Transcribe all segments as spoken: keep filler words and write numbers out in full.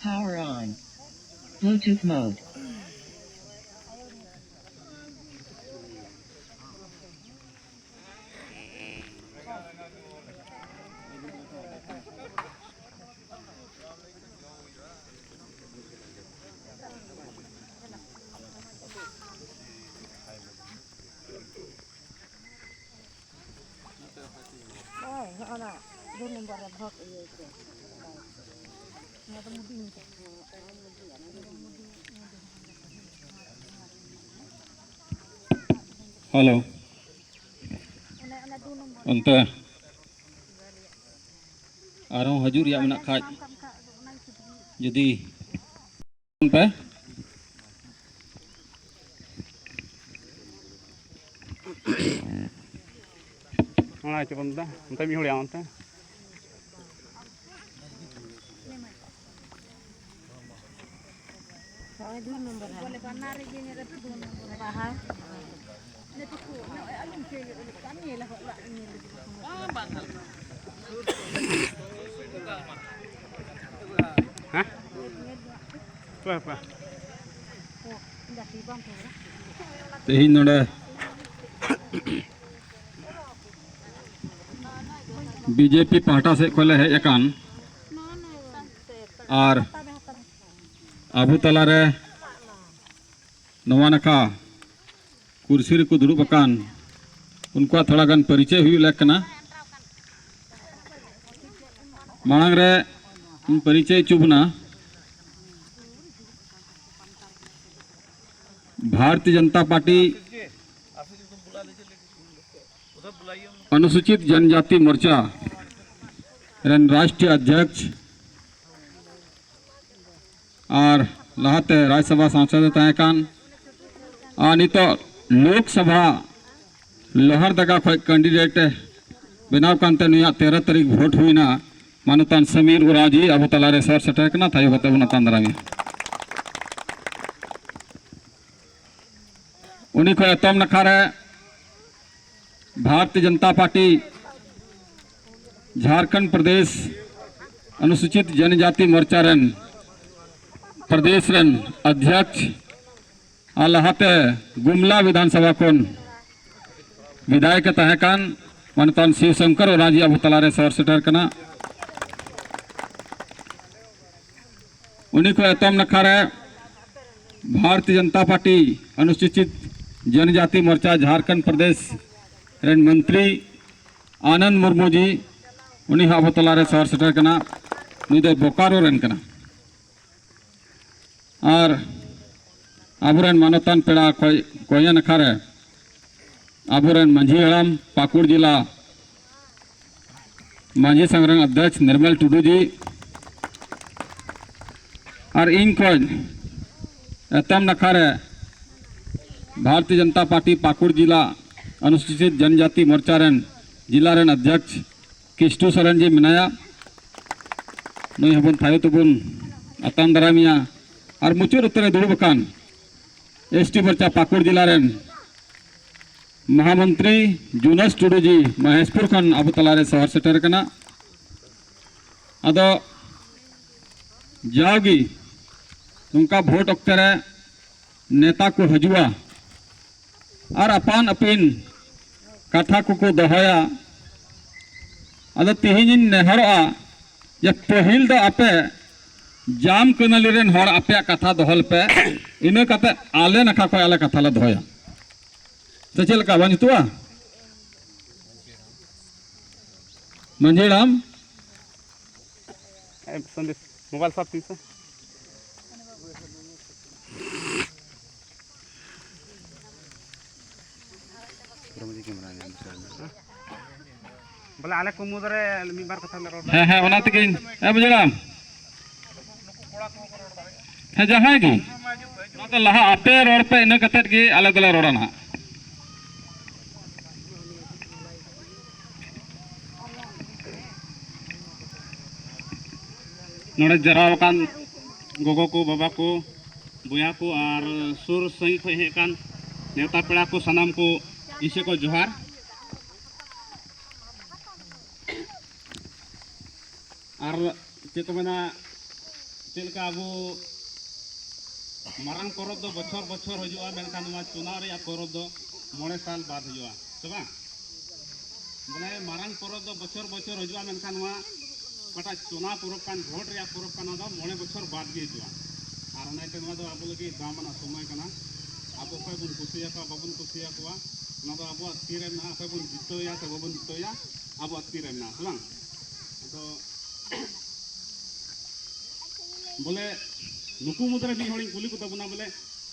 Power on. Bluetooth mode. ᱦᱳᱭ, ᱦᱚᱸᱜᱼᱚ ᱱᱟ ᱫᱩ ᱱᱚᱢᱵᱚᱨ ᱨᱮ ᱵᱷᱳᱴ ᱤᱭᱟᱹ ᱠᱚ᱾ ᱱᱚᱣᱟ ᱫᱚ ᱢᱩᱫᱤ ᱢᱮᱛᱟᱜ ᱠᱟᱱᱟ᱾ ᱦᱮᱞᱳ᱾ ᱚᱱᱛᱮ ᱟᱨᱦᱚᱸ ᱦᱤᱡᱩᱜ ᱨᱮᱭᱟᱜ ᱢᱮᱱᱟᱜ ᱠᱷᱟᱡ, ᱡᱩᱫᱤ ᱯᱮ᱾ ᱚᱱᱟ ᱪᱮᱫ ᱠᱚ ᱢᱮᱛᱟᱜᱼᱟ? ᱚᱱᱛᱮ ᱢᱤᱫ ᱦᱚᱲ ᱭᱟ, ᱚᱱᱛᱮ᱾ ᱦᱳᱭ, ᱫᱩ ᱱᱚᱢᱵᱚᱨ ᱨᱮ᱾ ᱵᱟᱦᱟ᱾ ᱦᱮᱸ? ᱯᱮ, ᱯᱮ᱾ ᱛᱮᱦᱮᱧ ᱱᱚᱰᱮ ᱵᱤᱡᱮᱯᱤ ᱯᱟᱦᱴᱟ ᱥᱮᱫ ᱠᱷᱚᱱ ᱞᱮ ᱦᱮᱡ ᱟᱠᱟᱱ ᱟᱨ ᱟᱵᱚ ᱛᱟᱞᱟᱨᱮ ᱱᱚᱣᱟ ᱱᱟᱠᱷᱟ ᱠᱩᱨᱥᱤ ᱨᱮᱠᱚ ᱫᱩᱲᱩᱵ ᱟᱠᱟᱱ ᱩᱱᱠᱩᱣᱟᱜ ᱛᱷᱚᱲᱟ ᱜᱟᱱ ᱯᱚᱨᱤᱪᱚᱭ ᱦᱩᱭᱩᱜ ᱞᱮᱠ ᱠᱟᱱᱟ᱾ ᱢᱟᱲᱟᱝ ᱨᱮ ᱤᱧ ᱯᱚᱨᱤᱪᱚᱭ ᱦᱚᱪᱚ ᱵᱚᱱᱟ᱾ ᱵᱷᱟᱨᱚᱛᱤᱭᱚ ᱡᱚᱱᱚᱛᱟ ᱯᱟᱨᱴᱤ ᱚᱱᱩᱥᱩᱪᱤᱛ ᱡᱚᱱᱡᱟᱛᱤ ᱢᱳᱨᱪᱟ ᱨᱮᱱ ᱨᱟᱥᱴᱨᱤᱭᱚ ᱚᱫᱷᱭᱚᱠᱥ ᱟᱨ ᱞᱟᱦᱟᱛᱮ ᱨᱟᱡᱽᱥᱚᱵᱷᱟ ᱥᱟᱝᱥᱚᱫ ᱮ ᱛᱟᱦᱮᱸ ᱠᱟᱱ ᱟᱨ ᱱᱤᱛᱚᱜ ᱞᱳᱠᱥᱚᱵᱷᱟ ᱞᱳᱦᱟᱨᱫᱟᱜᱟ ᱠᱷᱚᱱ ᱠᱮᱱᱰᱤᱰᱮᱴ ᱮ ᱵᱮᱱᱟᱣ ᱠᱟᱱᱛᱮ ᱱᱩᱭᱟᱜ ᱛᱮᱨᱚ ᱛᱟᱹᱨᱤᱠᱷ ᱵᱷᱳᱴ ᱦᱩᱭᱱᱟ᱾ ᱢᱟᱱᱚᱛᱟᱱ ᱥᱚᱢᱤᱨ ᱳᱨᱟᱸᱣ ᱡᱤ ᱟᱵᱚ ᱛᱟᱞᱟᱨᱮ ᱥᱮᱴᱮᱨ ᱥᱮᱴᱮᱨ ᱠᱟᱱᱟ, ᱛᱷᱟᱭᱚ ᱠᱟᱛᱮ ᱵᱚᱱ ᱟᱛᱟᱝ ᱫᱟᱨᱟᱢᱮᱭᱟ᱾ ᱩᱱᱤ ᱠᱷᱚᱱ ᱮᱛᱚᱢ ᱱᱟᱠᱷᱟ ᱨᱮ ᱵᱷᱟᱨᱚᱛᱤᱭᱚ ᱡᱚᱱᱚᱛᱟ ᱯᱟᱨᱴᱤ ᱡᱷᱟᱨᱠᱷᱚᱸᱰ ᱯᱨᱚᱫᱮᱥ ᱚᱱᱩᱥᱩᱪᱤᱛ ᱡᱚᱱᱡᱟᱛᱤ ᱢᱳᱨᱪᱟ ᱨᱮᱱ ᱯᱨᱚᱫᱮᱥ ᱨᱮᱱ ᱚᱫᱷᱭᱚᱠᱥ ᱟᱨ ᱞᱟᱦᱟᱛᱮ ᱜᱩᱢᱞᱟ ᱵᱤᱫᱷᱟᱱ ᱥᱚᱵᱷᱟ ᱠᱷᱚᱱ ᱵᱤᱫᱷᱟᱭᱚᱠ ᱮ ᱛᱟᱦᱮᱸ ᱠᱟᱱ ᱢᱟᱱᱚᱛᱟᱱ ᱥᱤᱵ ᱥᱚᱝᱠᱚᱨ ᱚᱨᱟᱸᱡᱤ ᱟᱵᱚ ᱛᱟᱞᱟᱨᱮ ᱥᱚᱦᱚᱨ ᱥᱮᱴᱮᱨ ᱠᱟᱱᱟ᱾ ᱩᱱᱤ ᱠᱚ ᱮᱛᱚᱢ ᱱᱟᱠᱷᱟ ᱨᱮ ᱵᱷᱟᱨᱚᱛᱤᱭᱚ ᱡᱚᱱᱚᱛᱟ ᱯᱟᱨᱴᱤ ᱚᱱᱩᱥᱩᱪᱤᱛ ᱡᱚᱱᱡᱟᱛᱤ ᱢᱳᱨᱪᱟ ᱡᱷᱟᱨᱠᱷᱚᱸᱰ ᱯᱨᱚᱫᱮᱥ ᱨᱮᱱ ᱢᱚᱱᱛᱨᱤ ᱟᱱᱚᱱᱫ ᱢᱩᱨᱢᱩ ᱡᱤ, ᱩᱱᱤ ᱦᱚᱸ ᱟᱵᱚ ᱛᱟᱞᱟᱨᱮ ᱥᱚᱦᱚᱨ ᱥᱮᱴᱮᱨ ᱠᱟᱱᱟ᱾ ᱱᱩᱭ ᱫᱚ ᱵᱳᱠᱟᱨᱳ ᱨᱮᱱ ᱠᱟᱱᱟ᱾ ᱟᱨ ᱟᱵᱚᱨᱮᱱ ᱢᱟᱱᱚᱛᱟᱱ ᱯᱮᱲᱟ ᱠᱚᱭ-, ᱠᱚᱧᱮ ᱱᱟᱠᱷᱟ ᱨᱮ ᱟᱵᱚᱨᱮᱱ ᱢᱟᱹᱡᱷᱤ ᱦᱟᱲᱟᱢ, ᱯᱟᱹᱠᱩᱲ ᱡᱮᱞᱟ ᱢᱟᱹᱡᱷᱤ ᱥᱚᱝᱜᱷ ᱨᱮᱱ ᱚᱫᱷᱭᱚᱠᱥ ᱱᱤᱨᱢᱚᱞ ᱴᱩᱰᱩ ᱡᱤ, ᱟᱨ ᱤᱧ ᱠᱷᱚᱱ ᱮᱛᱚᱢ ᱱᱟᱠᱷᱟ ᱨᱮ ᱵᱷᱟᱨᱚᱛᱤᱭᱚ ᱡᱚᱱᱚᱛᱟ ᱯᱟᱨᱴᱤ ᱯᱟᱹᱠᱩᱲ ᱡᱮᱞᱟ ᱚᱱᱩᱥᱩᱪᱤᱛ ᱡᱚᱱᱡᱟᱛᱤ ᱢᱳᱨᱪᱟ ᱨᱮᱱ ᱡᱮᱞᱟ ᱨᱮᱱ ᱚᱫᱷᱭᱚᱠᱥ ᱠᱤᱥᱴᱩ ᱥᱚᱨᱮᱱ ᱡᱤ ᱢᱮᱱᱟᱭᱟ᱾ ᱱᱩᱭ ᱦᱚᱸᱵᱚᱱ ᱛᱷᱟᱭᱚ ᱛᱮᱵᱚᱱ ᱟᱛᱟᱝ ᱫᱟᱨᱟᱢᱮᱭᱟ᱾ ᱟᱨ ᱢᱩᱪᱟᱹᱫ ᱩᱛᱟᱹᱨ ᱨᱮ ᱫᱩᱲᱩᱵ ᱟᱠᱟᱱ ᱮᱥᱴᱤ ᱢᱳᱨᱪᱟ ᱯᱟᱹᱠᱩᱲ ᱡᱮᱞᱟ ᱨᱮᱱ ᱢᱚᱦᱟᱢᱚᱱᱛᱨᱤ ᱡᱩᱱᱟᱥ ᱴᱩᱰᱩ ᱡᱤ ᱢᱚᱦᱮᱥᱯᱩᱨ ᱠᱷᱚᱱ ᱟᱵᱚ ᱛᱟᱞᱟᱨᱮ ᱥᱚᱦᱚᱨ ᱥᱮᱴᱮᱨ ᱠᱟᱱᱟ᱾ ᱟᱫᱚ ᱡᱟᱣᱜᱮ ᱱᱚᱝᱠᱟ ᱵᱷᱳᱴ ᱚᱠᱛᱮ ᱨᱮ ᱱᱮᱛᱟ ᱠᱚ ᱦᱤᱡᱩᱜᱼᱟ ᱟᱨ ᱟᱯᱟᱱ ᱟᱹᱯᱤᱱ ᱠᱟᱛᱷᱟ ᱠᱚᱠᱚ ᱫᱚᱦᱚᱭᱟ᱾ ᱟᱫᱚ ᱛᱮᱦᱮᱧᱤᱧ ᱱᱮᱦᱚᱨᱚᱜᱼᱟ ᱡᱮ ᱯᱟᱹᱦᱤᱞ ᱫᱚ ᱟᱯᱮ ᱡᱟᱢ ᱠᱟᱹᱱᱟᱹᱞᱤ ᱨᱮᱱ ᱦᱚᱲ ᱟᱯᱮᱭᱟᱜ ᱠᱟᱛᱷᱟ ᱫᱚᱦᱚ ᱞᱮᱯᱮ, ᱤᱱᱟᱹ ᱠᱟᱛᱮ ᱟᱞᱮ ᱱᱟᱠᱷᱟ ᱠᱷᱚᱱ ᱟᱞᱮ ᱠᱟᱛᱷᱟ ᱞᱮ ᱫᱚᱦᱚᱭᱟ᱾ ᱥᱮ ᱪᱮᱫ ᱞᱮᱠᱟ, ᱵᱟᱝ ᱡᱩᱛᱩᱜᱼᱟ? ᱢᱟᱹᱡᱷᱤ ᱦᱟᱲᱟᱢ, ᱮ, ᱥᱚᱱᱫᱤᱯ, ᱢᱳᱵᱟᱭᱤᱞ ᱥᱟᱵ ᱛᱤᱧ ᱥᱮ᱾ ᱵᱚᱞᱮ, ᱟᱞᱮ ᱠᱚ ᱢᱩᱫᱽᱨᱮ ᱢᱤᱫ ᱵᱟᱨ ᱠᱟᱛᱷᱟ ᱞᱮ ᱨᱚᱲ ᱫᱟ᱾ ᱦᱮᱸ, ᱦᱮᱸ, ᱚᱱᱟ ᱛᱮᱜᱮᱧ, ᱮ, ᱢᱟᱹᱡᱷᱤ ᱦᱟᱲᱟᱢ, ᱦᱮᱸ, ᱡᱟᱦᱟᱸᱭ ᱜᱮ, ᱚᱱᱟ ᱫᱚ ᱞᱟᱦᱟ ᱟᱯᱮ ᱨᱚᱲ ᱯᱮ, ᱤᱱᱟᱹ ᱠᱟᱛᱮᱫ ᱜᱮ ᱟᱞᱮ ᱫᱚᱞᱮ ᱨᱚᱲᱟ ᱱᱟᱦᱟᱜ᱾ ᱱᱚᱰᱮ ᱡᱟᱨᱣᱟ ᱟᱠᱟᱱ ᱜᱚᱜᱚ ᱠᱚ, ᱵᱟᱵᱟ ᱠᱚ, ᱵᱚᱭᱦᱟ ᱠᱚ ᱟᱨ ᱥᱩᱨ ᱥᱟᱺᱜᱤᱧ ᱠᱷᱚᱱ ᱦᱮᱡ ᱟᱠᱟᱱ ᱱᱮᱣᱛᱟ ᱯᱮᱲᱟ ᱠᱚ, ᱥᱟᱱᱟᱢ ᱠᱚ ᱤᱧ ᱥᱮᱫ ᱠᱷᱚᱱ ᱡᱚᱦᱟᱨ᱾ ᱟᱨ ᱪᱮᱫ ᱠᱚ ᱢᱮᱱᱟ, ᱪᱮᱫ ᱞᱮᱠᱟ ᱟᱵᱚ ᱢᱟᱨᱟᱝ ᱯᱚᱨᱚᱵᱽ ᱫᱚ ᱵᱚᱪᱷᱚᱨ ᱵᱚᱪᱷᱚᱨ ᱦᱤᱡᱩᱜᱼᱟ, ᱢᱮᱱᱠᱷᱟᱱ ᱱᱚᱣᱟ ᱪᱩᱱᱟᱣ ᱨᱮᱭᱟᱜ ᱯᱚᱨᱚᱵᱽ ᱫᱚ ᱢᱚᱬᱮ ᱥᱟᱞ ᱵᱟᱫ ᱦᱤᱡᱩᱜᱼᱟ, ᱥᱮ ᱵᱟᱝ? ᱵᱚᱞᱮ, ᱢᱟᱨᱟᱝ ᱯᱚᱨᱚᱵᱽ ᱫᱚ ᱵᱚᱪᱷᱚᱨ ᱵᱚᱪᱷᱚᱨ ᱦᱤᱡᱩᱜᱼᱟ, ᱢᱮᱱᱠᱷᱟᱱ ᱱᱚᱣᱟ ᱚᱠᱟᱴᱟᱜ ᱪᱩᱱᱟᱣ ᱯᱚᱨᱚᱵᱽ ᱠᱟᱱ, ᱵᱷᱳᱴ ᱨᱮᱭᱟᱜ ᱯᱚᱨᱚᱵᱽ ᱠᱟᱱᱟ, ᱫᱚ ᱢᱚᱬᱮ ᱵᱚᱪᱷᱚᱨ ᱵᱟᱫ ᱜᱮ ᱦᱤᱡᱩᱜᱼᱟ᱾ ᱟᱨ ᱚᱱᱟᱛᱮ ᱱᱚᱣᱟ ᱫᱚ ᱟᱵᱚ ᱞᱟᱹᱜᱤᱫ ᱫᱟᱢ ᱟᱱᱟᱜ ᱥᱚᱢᱚᱭ ᱠᱟᱱᱟ᱾ ᱟᱵᱚ ᱚᱠᱚᱭ ᱵᱚᱱ ᱠᱩᱥᱤᱭᱟᱠᱚᱣᱟ, ᱵᱟᱵᱚᱱ ᱠᱩᱥᱤᱭᱟᱠᱚᱣᱟ, ᱚᱱᱟ ᱫᱚ ᱟᱵᱚᱣᱟᱜ ᱛᱤ ᱨᱮ ᱢᱮᱱᱟᱜᱼᱟ᱾ ᱚᱠᱚᱭ ᱵᱚᱱ ᱡᱤᱛᱟᱹᱣᱮᱭᱟ ᱥᱮ ᱵᱟᱵᱚᱱ ᱡᱤᱛᱟᱹᱣᱮᱭᱟ, ᱟᱵᱚᱣᱟᱜ ᱛᱤ ᱨᱮ ᱢᱮᱱᱟᱜᱼᱟ, ᱥᱮ ᱵᱟᱝ? ᱟᱫᱚ ᱵᱚᱞᱮ, ᱱᱩᱠᱩ ᱢᱩᱫᱽᱨᱮ ᱢᱤᱫ ᱦᱚᱲᱤᱧ ᱠᱩᱞᱤ ᱠᱚ ᱛᱟᱵᱚᱱᱟ, ᱵᱚᱞᱮ,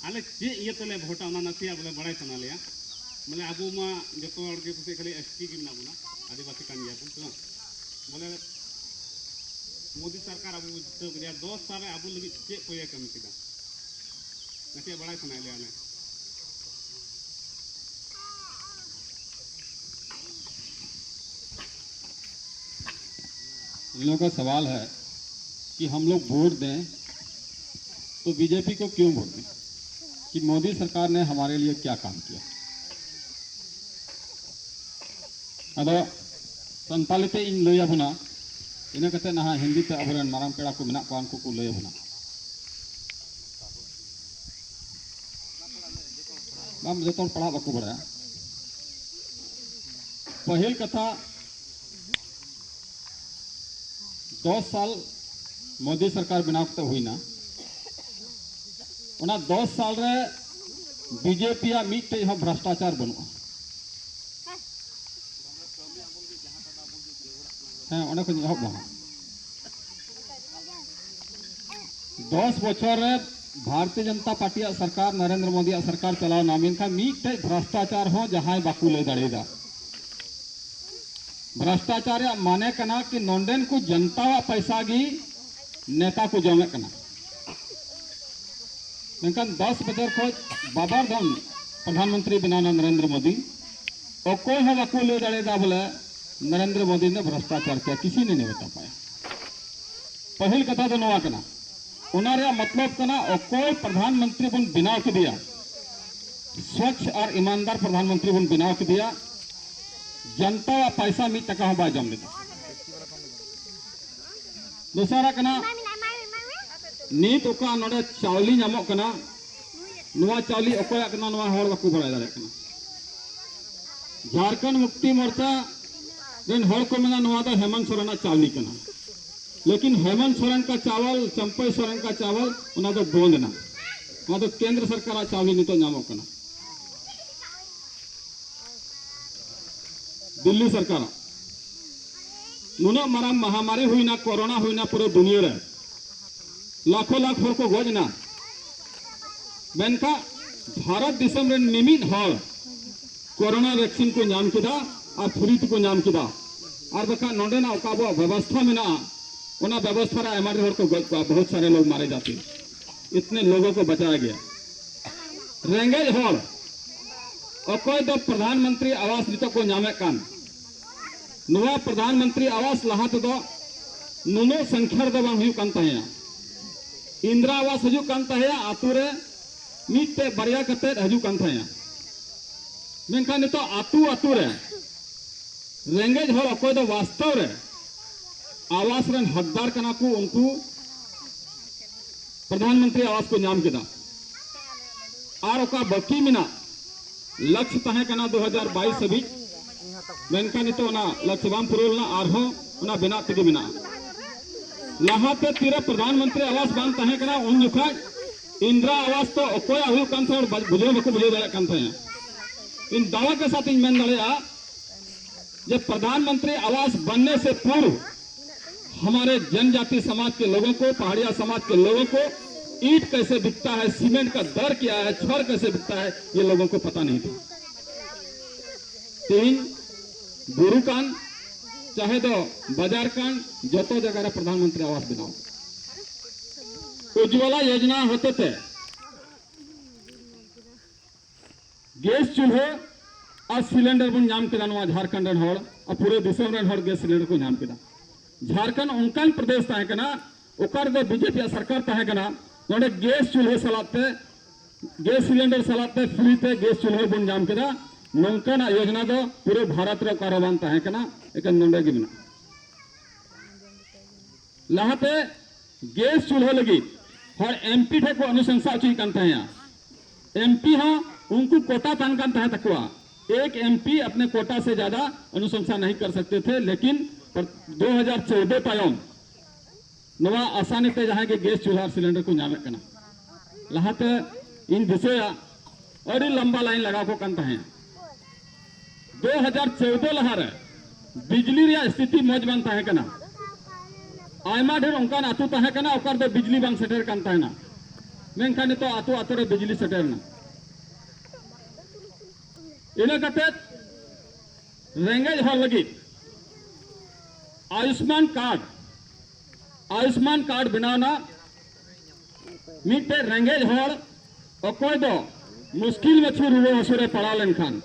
ᱟᱞᱮ ᱪᱮᱫ ᱤᱭᱟᱹ ᱛᱮᱞᱮ ᱵᱷᱳᱴᱟ, ᱚᱱᱟ ᱱᱟᱥᱮᱭᱟᱜ ᱵᱚᱞᱮ ᱵᱟᱲᱟᱭ ᱥᱟᱱᱟ ᱞᱮᱭᱟ᱾ ᱵᱚᱞᱮ, ᱟᱵᱚ ᱢᱟ ᱡᱚᱛᱚ ᱦᱚᱲ ᱜᱮ ᱯᱟᱥᱮᱡ ᱠᱷᱟᱹᱞᱤ ᱮᱥ ᱴᱤ ᱜᱮ ᱢᱮᱱᱟᱜ ᱵᱚᱱᱟ, ᱟᱹᱫᱤᱵᱟᱹᱥᱤ ᱠᱟᱱ ᱜᱮᱭᱟ ᱵᱚᱱ, ᱥᱮ ᱵᱟᱝ? ᱵᱚᱞᱮ, ᱢᱳᱫᱤ ᱥᱚᱨᱠᱟᱨ ᱟᱵᱚ ᱵᱚ ᱡᱤᱛᱟᱹᱣ ᱠᱮᱫᱮᱭᱟ, ᱫᱚᱥ ᱥᱟᱞ ᱨᱮ ᱟᱵᱚ ᱞᱟᱹᱜᱤᱫ ᱪᱮᱫ ᱠᱚᱭᱮ ᱠᱟᱹᱢᱤ ᱠᱮᱫᱟ? ᱱᱟᱥᱮᱭᱟᱜ ᱵᱟᱲᱟᱭ ᱥᱟᱱᱟᱭᱮᱫ ᱞᱮᱭᱟ ᱟᱞᱮ᱾ इन लोगों का सवाल है कि हम लोग वोट दें तो बीजेपी को क्यों वोट दें, कि मोदी सरकार ने हमारे लिए क्या काम किया। ᱟᱫᱚ ᱥᱟᱱᱛᱟᱲᱤ ᱛᱮ ᱤᱧ ᱞᱟᱹᱭ ᱟᱵᱚᱱᱟ, ᱤᱱᱟᱹ ᱠᱟᱛᱮ ᱱᱟᱦᱟᱜ ᱦᱤᱱᱫᱤ ᱛᱮ ᱟᱵᱚᱨᱮᱱ ᱢᱟᱨᱟᱝ ᱯᱮᱲᱟ ᱠᱚ ᱢᱮᱱᱟᱜ ᱠᱚᱣᱟ, ᱩᱱᱠᱩ ᱠᱚ ᱞᱟᱹᱭ ᱟᱵᱚᱱᱟ᱾ ᱵᱟᱝ, ᱡᱚᱛᱚ ᱦᱚᱲ ᱯᱟᱲᱦᱟᱜ ᱵᱟᱠᱚ ᱵᱟᱲᱟᱭᱟ᱾ ᱯᱟᱹᱦᱤᱞ ᱠᱟᱛᱷᱟ, ᱫᱚᱥ ᱥᱟᱞ ᱢᱳᱫᱤ ᱥᱚᱨᱠᱟᱨ ᱵᱮᱱᱟᱣ ᱠᱟᱛᱮ ᱦᱩᱭᱱᱟ, ᱚᱱᱟ ᱫᱚᱥ ᱥᱟᱞ ᱨᱮ ᱵᱤᱡᱮᱯᱤ ᱭᱟᱜ ᱢᱤᱫᱴᱮᱡ ᱦᱚᱸ ᱵᱷᱨᱟᱥᱴᱟᱪᱟᱨ ᱵᱟᱹᱱᱩᱜᱼᱟ᱾ ᱦᱮᱸ, ᱚᱸᱰᱮ ᱠᱷᱚᱱ ᱮᱦᱚᱵ ᱫᱚ ᱦᱟᱸᱜ᱾ ᱫᱚᱥ ᱵᱚᱪᱷᱚᱨ ᱨᱮ ᱵᱷᱟᱨᱚᱛᱤᱭᱚ ᱡᱚᱱᱚᱛᱟ ᱯᱟᱨᱴᱤᱭᱟᱜ ᱥᱚᱨᱠᱟᱨ, ᱱᱚᱨᱮᱱᱫᱨᱚ ᱢᱳᱫᱤᱭᱟᱜ ᱥᱚᱨᱠᱟᱨ ᱪᱟᱞᱟᱣ ᱮᱱᱟ, ᱢᱮᱱᱠᱷᱟᱱ ᱢᱤᱫᱴᱮᱡ ᱵᱷᱨᱟᱥᱴᱟᱪᱟᱨ ᱦᱚᱸ ᱡᱟᱦᱟᱸᱭ ᱵᱟᱠᱚ ᱞᱟᱹᱭ ᱫᱟᱲᱮᱭᱟᱫᱟ᱾ ᱵᱷᱨᱟᱥᱴᱟᱪᱟᱨ ᱨᱮᱭᱟᱜ ᱢᱟᱱᱮ ᱠᱟᱱᱟ ᱠᱤ ᱱᱚᱰᱮᱱ ᱠᱚ ᱡᱚᱱᱛᱟᱣᱟᱜ ᱯᱚᱭᱥᱟ ᱜᱮ ᱱᱮᱛᱟ ᱠᱚ ᱡᱚᱢᱮᱫ ᱠᱟᱱᱟ᱾ ᱢᱮᱱᱠᱷᱟᱱ ᱫᱚᱥ ᱵᱚᱪᱷᱚᱨ ᱠᱷᱚᱡ ᱵᱟᱵᱟᱨ ᱫᱷᱚᱱ ᱯᱨᱚᱫᱷᱟᱱ ᱢᱚᱱᱛᱨᱤ ᱵᱮᱱᱟᱣ ᱮᱱᱟ ᱱᱚᱨᱮᱱᱫᱨᱚ ᱢᱳᱫᱤ, ᱚᱠᱚᱭ ᱦᱚᱸ ᱵᱟᱠᱚ ᱞᱟᱹᱭ ᱫᱟᱲᱮᱭᱟᱫᱟ ᱵᱚᱞᱮ ᱱᱚᱨᱮᱱᱫᱨᱚ ᱢᱳᱫᱤ ᱱᱮ ᱵᱷᱨᱟᱥᱴᱟᱪᱟᱨ ᱠᱤᱭᱟ, ᱠᱤᱥᱤ ᱱᱮ ᱱᱮ ᱵᱟᱛᱟ ᱯᱟᱭᱟ᱾ ᱯᱟᱹᱦᱤᱞ ᱠᱟᱛᱷᱟ ᱫᱚ ᱱᱚᱣᱟ ᱠᱟᱱᱟ, ᱚᱱᱟ ᱨᱮᱭᱟᱜ ᱢᱚᱛᱞᱚᱵ ᱠᱟᱱᱟ ᱚᱠᱚᱭ ᱯᱨᱚᱫᱷᱟᱱ ᱢᱚᱱᱛᱨᱤ ᱵᱚᱱ ᱵᱮᱱᱟᱣ ᱠᱮᱫᱮᱭᱟ, ᱥᱣᱟᱪᱷ ᱟᱨ ᱤᱢᱟᱱᱫᱟᱨ ᱯᱨᱚᱫᱷᱟᱱ ᱢᱚᱱᱛᱨᱤ ᱵᱚᱱ ᱵᱮᱱᱟᱣ ᱠᱮᱫᱮᱭᱟ, ᱡᱚᱱᱛᱟᱣᱟᱜ ᱯᱟᱭᱥᱟ ᱢᱤᱫ ᱴᱟᱠᱟ ᱦᱚᱸ ᱵᱟᱭ ᱡᱚᱢ ᱞᱮᱫᱟ᱾ ᱫᱚᱥᱟᱨᱟᱜ ᱠᱟᱱᱟ, ᱱᱤᱛ ᱚᱠᱟ ᱱᱚᱰᱮ ᱪᱟᱣᱞᱮ ᱧᱟᱢᱚᱜ ᱠᱟᱱᱟ, ᱱᱚᱣᱟ ᱪᱟᱣᱞᱮ ᱚᱠᱚᱭᱟᱜ ᱠᱟᱱᱟ, ᱱᱚᱣᱟ ᱦᱚᱲ ᱵᱟᱠᱚ ᱵᱟᱲᱟᱭ ᱫᱟᱲᱮᱭᱟᱜ ᱠᱟᱱᱟ᱾ ᱡᱷᱟᱲᱠᱷᱚᱸᱰ ᱢᱩᱠᱛᱤ ᱢᱳᱨᱪᱟ ᱨᱮᱱ ᱦᱚᱲ ᱠᱚ ᱢᱮᱱᱟ, ᱱᱚᱣᱟ ᱫᱚ ᱦᱮᱢᱚᱱᱛ ᱥᱚᱨᱮᱱᱟᱜ ᱪᱟᱣᱞᱮ ᱠᱟᱱᱟ, ᱞᱮᱠᱤᱱ ᱦᱮᱢᱚᱱᱛ ᱥᱚᱨᱮᱱ ᱠᱟ ᱪᱟᱣᱞ, ᱪᱟᱢᱯᱟᱭ ᱥᱚᱨᱮᱱ ᱠᱟ ᱪᱟᱣᱞ, ᱚᱱᱟ ᱫᱚ ᱵᱚᱱᱫ ᱮᱱᱟ᱾ ᱚᱱᱟ ᱫᱚ ᱠᱮᱱᱫᱨᱚ ᱥᱚᱨᱠᱟᱨᱟᱜ ᱪᱟᱣᱞᱮ ᱱᱤᱛᱚᱜ ᱧᱟᱢᱚᱜ ᱠᱟᱱᱟ᱾ ᱫᱤᱞᱞᱤ ᱥᱚᱨᱠᱟᱨᱟᱜ ᱱᱩᱱᱟᱹᱜ ᱢᱟᱨᱟᱝ ᱢᱟᱦᱟᱢᱟᱨᱤ ᱦᱩᱭᱱᱟ, ᱠᱳᱨᱳᱱᱟ ᱦᱩᱭᱱᱟ, ᱯᱩᱨᱟᱹ ᱫᱩᱱᱤᱭᱟᱹ ᱨᱮ ᱞᱟᱠᱷᱚ ᱞᱟᱠᱷ ᱦᱚᱲ ᱠᱚ ᱜᱚᱡ ᱮᱱᱟ, ᱢᱮᱱᱠᱷᱟᱱ ᱵᱷᱟᱨᱚᱛ ᱫᱤᱥᱚᱢ ᱨᱮᱱ ᱢᱤᱢᱤᱫ ᱦᱚᱲ ᱠᱳᱨᱳᱱᱟ ᱵᱷᱮᱠᱥᱤᱱ ᱠᱚ ᱧᱟᱢ ᱠᱮᱫᱟ ᱟᱨ ᱯᱷᱨᱤ ᱛᱮᱠᱚ ᱧᱟᱢ ᱠᱮᱫᱟ᱾ ᱟᱨ ᱵᱟᱠᱷᱟᱱ ᱱᱚᱰᱮᱱᱟᱜ ᱚᱠᱟ ᱟᱵᱚᱣᱟᱜ ᱵᱮᱵᱚᱥᱛᱷᱟ ᱢᱮᱱᱟᱜᱼᱟ, ᱚᱱᱟ ᱵᱮᱵᱚᱥᱛᱷᱟ ᱨᱮ ᱟᱭᱢᱟ ᱰᱷᱮᱨ ᱦᱚᱲ ᱠᱚ ᱜᱚᱡ ᱠᱚᱣᱟ, ᱵᱚᱦᱩᱛ ᱥᱟᱨᱮ ᱞᱳᱜ ᱢᱟᱨᱮ ᱡᱟᱛᱮ, ᱤᱛᱱᱮ ᱞᱳᱜᱚ ᱠᱚ ᱵᱟᱪᱟᱭᱟ ᱜᱮᱭᱟ᱾ ᱨᱮᱸᱜᱮᱡ ᱦᱚᱲ ᱚᱠᱚᱭ ᱫᱚ ᱯᱨᱚᱫᱷᱟᱱ ᱢᱚᱱᱛᱨᱤ ᱟᱣᱟᱥ ᱱᱤᱛᱚᱜ ᱠᱚ ᱧᱟᱢᱮᱫ ᱠᱟᱱ, ᱱᱚᱣᱟ ᱯᱨᱚᱫᱷᱟᱱ ᱢᱚᱱᱛᱨᱤ ᱟᱣᱟᱥ ᱞᱟᱦᱟ ᱛᱮᱫᱚ ᱱᱩᱱᱟᱹᱜ ᱥᱚᱝᱠᱷᱟ ᱨᱮᱫᱚ ᱵᱟᱝ ᱦᱩᱭᱩᱜ ᱠᱟᱱ ᱛᱟᱦᱮᱸᱱᱟ᱾ ᱤᱱᱫᱨᱟ ᱟᱣᱟᱥ ᱦᱤᱡᱩᱜ ᱠᱟᱱ ᱛᱟᱦᱮᱸᱭᱟ, ᱟᱛᱳ ᱨᱮ ᱢᱤᱫᱴᱮᱡ ᱵᱟᱨᱭᱟ ᱠᱟᱛᱮᱫ ᱦᱤᱡᱩᱜ ᱠᱟᱱ ᱛᱟᱦᱮᱸᱭᱟ᱾ ᱢᱮᱱᱠᱷᱟᱱ ᱱᱤᱛᱚᱜ ᱟᱛᱳ ᱟᱛᱳ ᱨᱮ ᱨᱮᱸᱜᱮᱡ ᱦᱚᱲ ᱚᱠᱚᱭ ᱫᱚ ᱵᱟᱥᱛᱚᱵ ᱨᱮ ᱟᱣᱟᱥ ᱨᱮᱱ ᱦᱚᱠᱫᱟᱨ ᱠᱟᱱᱟ ᱠᱚ, ᱩᱱᱠᱩ ᱯᱨᱚᱫᱷᱟᱱ ᱢᱚᱱᱛᱨᱤ ᱟᱣᱟᱥ ᱠᱚ ᱧᱟᱢ ᱠᱮᱫᱟ᱾ ᱟᱨ ᱚᱠᱟ ᱵᱟᱹᱠᱤ ᱢᱮᱱᱟᱜ, ᱞᱚᱠᱥᱭ ᱛᱟᱦᱮᱸ ᱠᱟᱱᱟ ᱫᱩ ᱦᱟᱡᱟᱨ ᱵᱟᱭᱤᱥ ᱦᱟᱹᱵᱤᱡ, ᱢᱮᱱᱠᱷᱟᱱ ᱱᱤᱛᱚᱜ ᱚᱱᱟ ᱞᱚᱠᱥᱭ ᱵᱟᱝ ᱯᱩᱨᱟᱹᱣ ᱞᱮᱱᱟ, ᱟᱨᱦᱚᱸ ᱚᱱᱟ ᱵᱮᱱᱟᱜ ᱛᱮᱜᱮ ᱢᱮᱱᱟᱜᱼᱟ᱾ ᱞᱟᱦᱟᱛᱮ ᱛᱤᱨᱮ ᱯᱨᱚᱫᱷᱟᱱ ᱢᱚᱱᱛᱨᱤ ᱟᱣᱟᱥ ᱵᱟᱝ ᱛᱟᱦᱮᱸ ᱠᱟᱱᱟ, ᱩᱱ ᱡᱚᱠᱷᱟᱡ ᱤᱱᱫᱨᱟ ᱟᱣᱟᱥ ᱫᱚ ᱚᱠᱚᱭᱟᱜ ᱦᱩᱭᱩᱜ ᱠᱟᱱ ᱛᱟᱦᱮᱸᱫ, ᱵᱩᱡᱷᱟᱹᱣ ᱵᱟᱠᱚ ᱵᱩᱡᱷᱟᱹᱣ ᱫᱟᱲᱮᱭᱟᱜ ᱠᱟᱱ ᱛᱟᱦᱮᱸᱫ᱾ ᱤᱧ ᱫᱟᱣᱟ ᱠᱮ ᱥᱟᱛ ᱤᱧ ᱢᱮᱱ ᱫᱟᱲᱮᱭᱟᱜᱼᱟ, ᱡᱮ ᱯᱨᱚᱫᱷᱟᱱ ᱢᱚᱱᱛᱨᱤ ᱟᱣᱟᱥ बनने से पूर्व हमारे जनजाति समाज के लोगों को, पहाड़िया समाज के लोगों को ईंट कैसे बिकता है, सीमेंट का दर क्या है, छड़ कैसे बिकता है, ये लोगों को पता नहीं था। ᱛᱮᱦᱮᱧ ᱵᱩᱨᱩ ᱠᱟᱱ, ᱪᱟᱦᱮ ᱫᱚ ᱵᱟᱡᱟᱨ ᱠᱟᱱ, ᱡᱚᱛᱚ ᱡᱟᱭᱜᱟ ᱨᱮ ᱯᱨᱚᱫᱷᱟᱱ ᱢᱚᱱᱛᱨᱤ ᱟᱣᱟᱥ ᱵᱮᱱᱟᱣ᱾ ᱩᱡᱽᱡᱚᱞᱟ ᱭᱳᱡᱚᱱᱟ ᱦᱚᱛᱮᱛᱮ ᱜᱮᱥ ᱪᱩᱞᱦᱟᱹ ᱟᱨ ᱥᱤᱞᱤᱱᱰᱟᱨ ᱵᱚᱱ ᱧᱟᱢ ᱠᱮᱫᱟ᱾ ᱱᱚᱣᱟ ᱡᱷᱟᱲᱠᱷᱚᱸᱰ ᱨᱮᱱ ᱦᱚᱲ ᱟᱨ ᱯᱩᱨᱟᱹ ᱫᱤᱥᱚᱢ ᱨᱮᱱ ᱦᱚᱲ ᱜᱮᱥ ᱥᱤᱞᱤᱱᱰᱟᱨ ᱠᱚ ᱧᱟᱢ ᱠᱮᱫᱟ᱾ ᱡᱷᱟᱲᱠᱷᱚᱸᱰ ᱚᱱᱠᱟᱱ ᱯᱨᱚᱫᱮᱥ ᱛᱟᱦᱮᱸ ᱠᱟᱱᱟ, ᱚᱠᱟ ᱨᱮᱫᱚ ᱵᱤᱡᱮᱯᱤ ᱭᱟᱜ ᱥᱚᱨᱠᱟᱨ ᱛᱟᱦᱮᱸ ᱠᱟᱱᱟ, ᱱᱚᱰᱮ ᱜᱮᱥ ᱪᱩᱞᱦᱟᱹ ᱥᱟᱞᱟᱜ ᱛᱮ, ᱜᱮᱥ ᱥᱤᱞᱤᱱᱰᱟᱨ ᱥᱟᱞᱟᱜ ᱛᱮ ᱯᱷᱨᱤ ᱛᱮ ᱜᱮᱥ ᱪᱩᱞᱦᱟᱹ ᱵᱚᱱ ᱧᱟᱢ ᱠᱮᱫᱟ᱾ ᱱᱚᱝᱠᱟᱱᱟᱜ ᱭᱳᱡᱚᱱᱟ ᱫᱚ ᱯᱩᱨᱟᱹ ᱵᱷᱟᱨᱚᱛ ᱨᱮ ᱚᱠᱟ ᱨᱮᱦᱚᱸ ᱵᱟᱝ ᱛᱟᱦᱮᱸ ᱠᱟᱱᱟ, ᱮᱠᱮᱱ ᱱᱚᱰᱮ ᱜᱮ ᱢᱮᱱᱟᱜᱼᱟ᱾ ᱞᱟᱦᱟᱛᱮ ᱜᱮᱥ ᱪᱩᱞᱦᱟᱹ ᱞᱟᱹᱜᱤᱫ ᱦᱚᱲ ᱮᱢᱯᱤ ᱴᱷᱮᱱ ᱠᱚ ᱚᱱᱩᱥᱚᱝᱥᱟ ᱦᱚᱪᱚᱭᱮᱫ ᱠᱟᱱ ᱛᱟᱦᱮᱸᱭᱟ᱾ ᱮᱢᱯᱤ ᱦᱚᱸ ᱩᱱᱠᱩ ᱠᱳᱴᱟ ᱛᱟᱦᱮᱱ ᱠᱟᱱ ᱛᱟᱦᱮᱸ ᱛᱟᱠᱚᱣᱟ, ᱮᱠ ᱮᱢᱯᱤ ᱟᱯᱱᱮ ᱠᱳᱴᱟ ᱥᱮ ᱡᱟᱫᱟ ᱚᱱᱩᱥᱚᱝᱥᱟ ᱱᱟᱦᱤ ᱠᱟᱨ ᱥᱟᱠᱛᱮ ᱛᱷᱮ, ᱞᱮᱠᱤᱱ ᱫᱩ ᱦᱟᱡᱟᱨ ᱪᱳᱣᱫᱟᱹ ᱛᱟᱭᱚᱢ ᱱᱚᱣᱟ ᱟᱥᱟᱱᱤ ᱛᱮ ᱡᱟᱦᱟᱸᱭ ᱜᱮ ᱜᱮᱥ ᱪᱩᱞᱦᱟ ᱟᱨ ᱥᱤᱞᱤᱱᱰᱟᱨ ᱠᱚ ᱧᱟᱢᱮᱫ ᱠᱟᱱᱟ᱾ ᱞᱟᱦᱟᱛᱮ ᱤᱧ ᱫᱤᱥᱟᱹᱭᱟ, ᱟᱹᱰᱤ ᱞᱟᱢᱵᱟ ᱞᱟᱭᱤᱱ ᱞᱟᱜᱟᱣ ᱠᱚ ᱠᱟᱱ ᱛᱟᱦᱮᱸᱫ᱾ ᱫᱩ ᱦᱟᱡᱟᱨ ᱪᱳᱣᱫᱟᱹ ᱞᱟᱦᱟᱨᱮ ᱵᱤᱡᱽᱞᱤ ᱨᱮᱭᱟᱜ ᱥᱛᱷᱤᱛᱤ ᱢᱚᱡᱽ ᱵᱟᱝ ᱛᱟᱦᱮᱸ ᱠᱟᱱᱟ᱾ ᱟᱭᱢᱟ ᱰᱷᱮᱨ ᱚᱱᱠᱟᱱ ᱟᱹᱛᱩ ᱛᱟᱦᱮᱸ ᱠᱟᱱᱟ, ᱚᱠᱟ ᱨᱮᱫᱚ ᱵᱤᱡᱽᱞᱤ ᱵᱟᱝ ᱥᱮᱴᱮᱨ ᱠᱟᱱ ᱛᱟᱦᱮᱱᱟ, ᱢᱮᱱᱠᱷᱟᱱ ᱱᱤᱛᱚᱜ ᱟᱹᱛᱩ ᱟᱹᱛᱩ ᱨᱮ ᱵᱤᱡᱽᱞᱤ ᱥᱮᱴᱮᱨ ᱮᱱᱟ᱾ ᱤᱱᱟᱹ ᱠᱟᱛᱮ ᱨᱮᱸᱜᱮᱡ ᱦᱚᱲ ᱞᱟᱹᱜᱤᱫ ᱟᱭᱩᱥᱢᱟᱱ ᱠᱟᱨᱰ, ᱟᱭᱩᱥᱢᱟᱱ ᱠᱟᱨᱰ ᱵᱮᱱᱟᱣ ᱮᱱᱟ᱾ ᱢᱤᱫᱴᱮᱡ ᱨᱮᱸᱜᱮᱡ ᱦᱚᱲ, ᱚᱠᱚᱭ ᱫᱚ ᱢᱩᱥᱠᱤᱞ ᱢᱟᱹᱪᱷᱤ ᱨᱩᱣᱟᱹ ᱦᱟᱹᱥᱩ ᱨᱮ ᱯᱟᱲᱟᱣ ᱞᱮᱱᱠᱷᱟᱱ,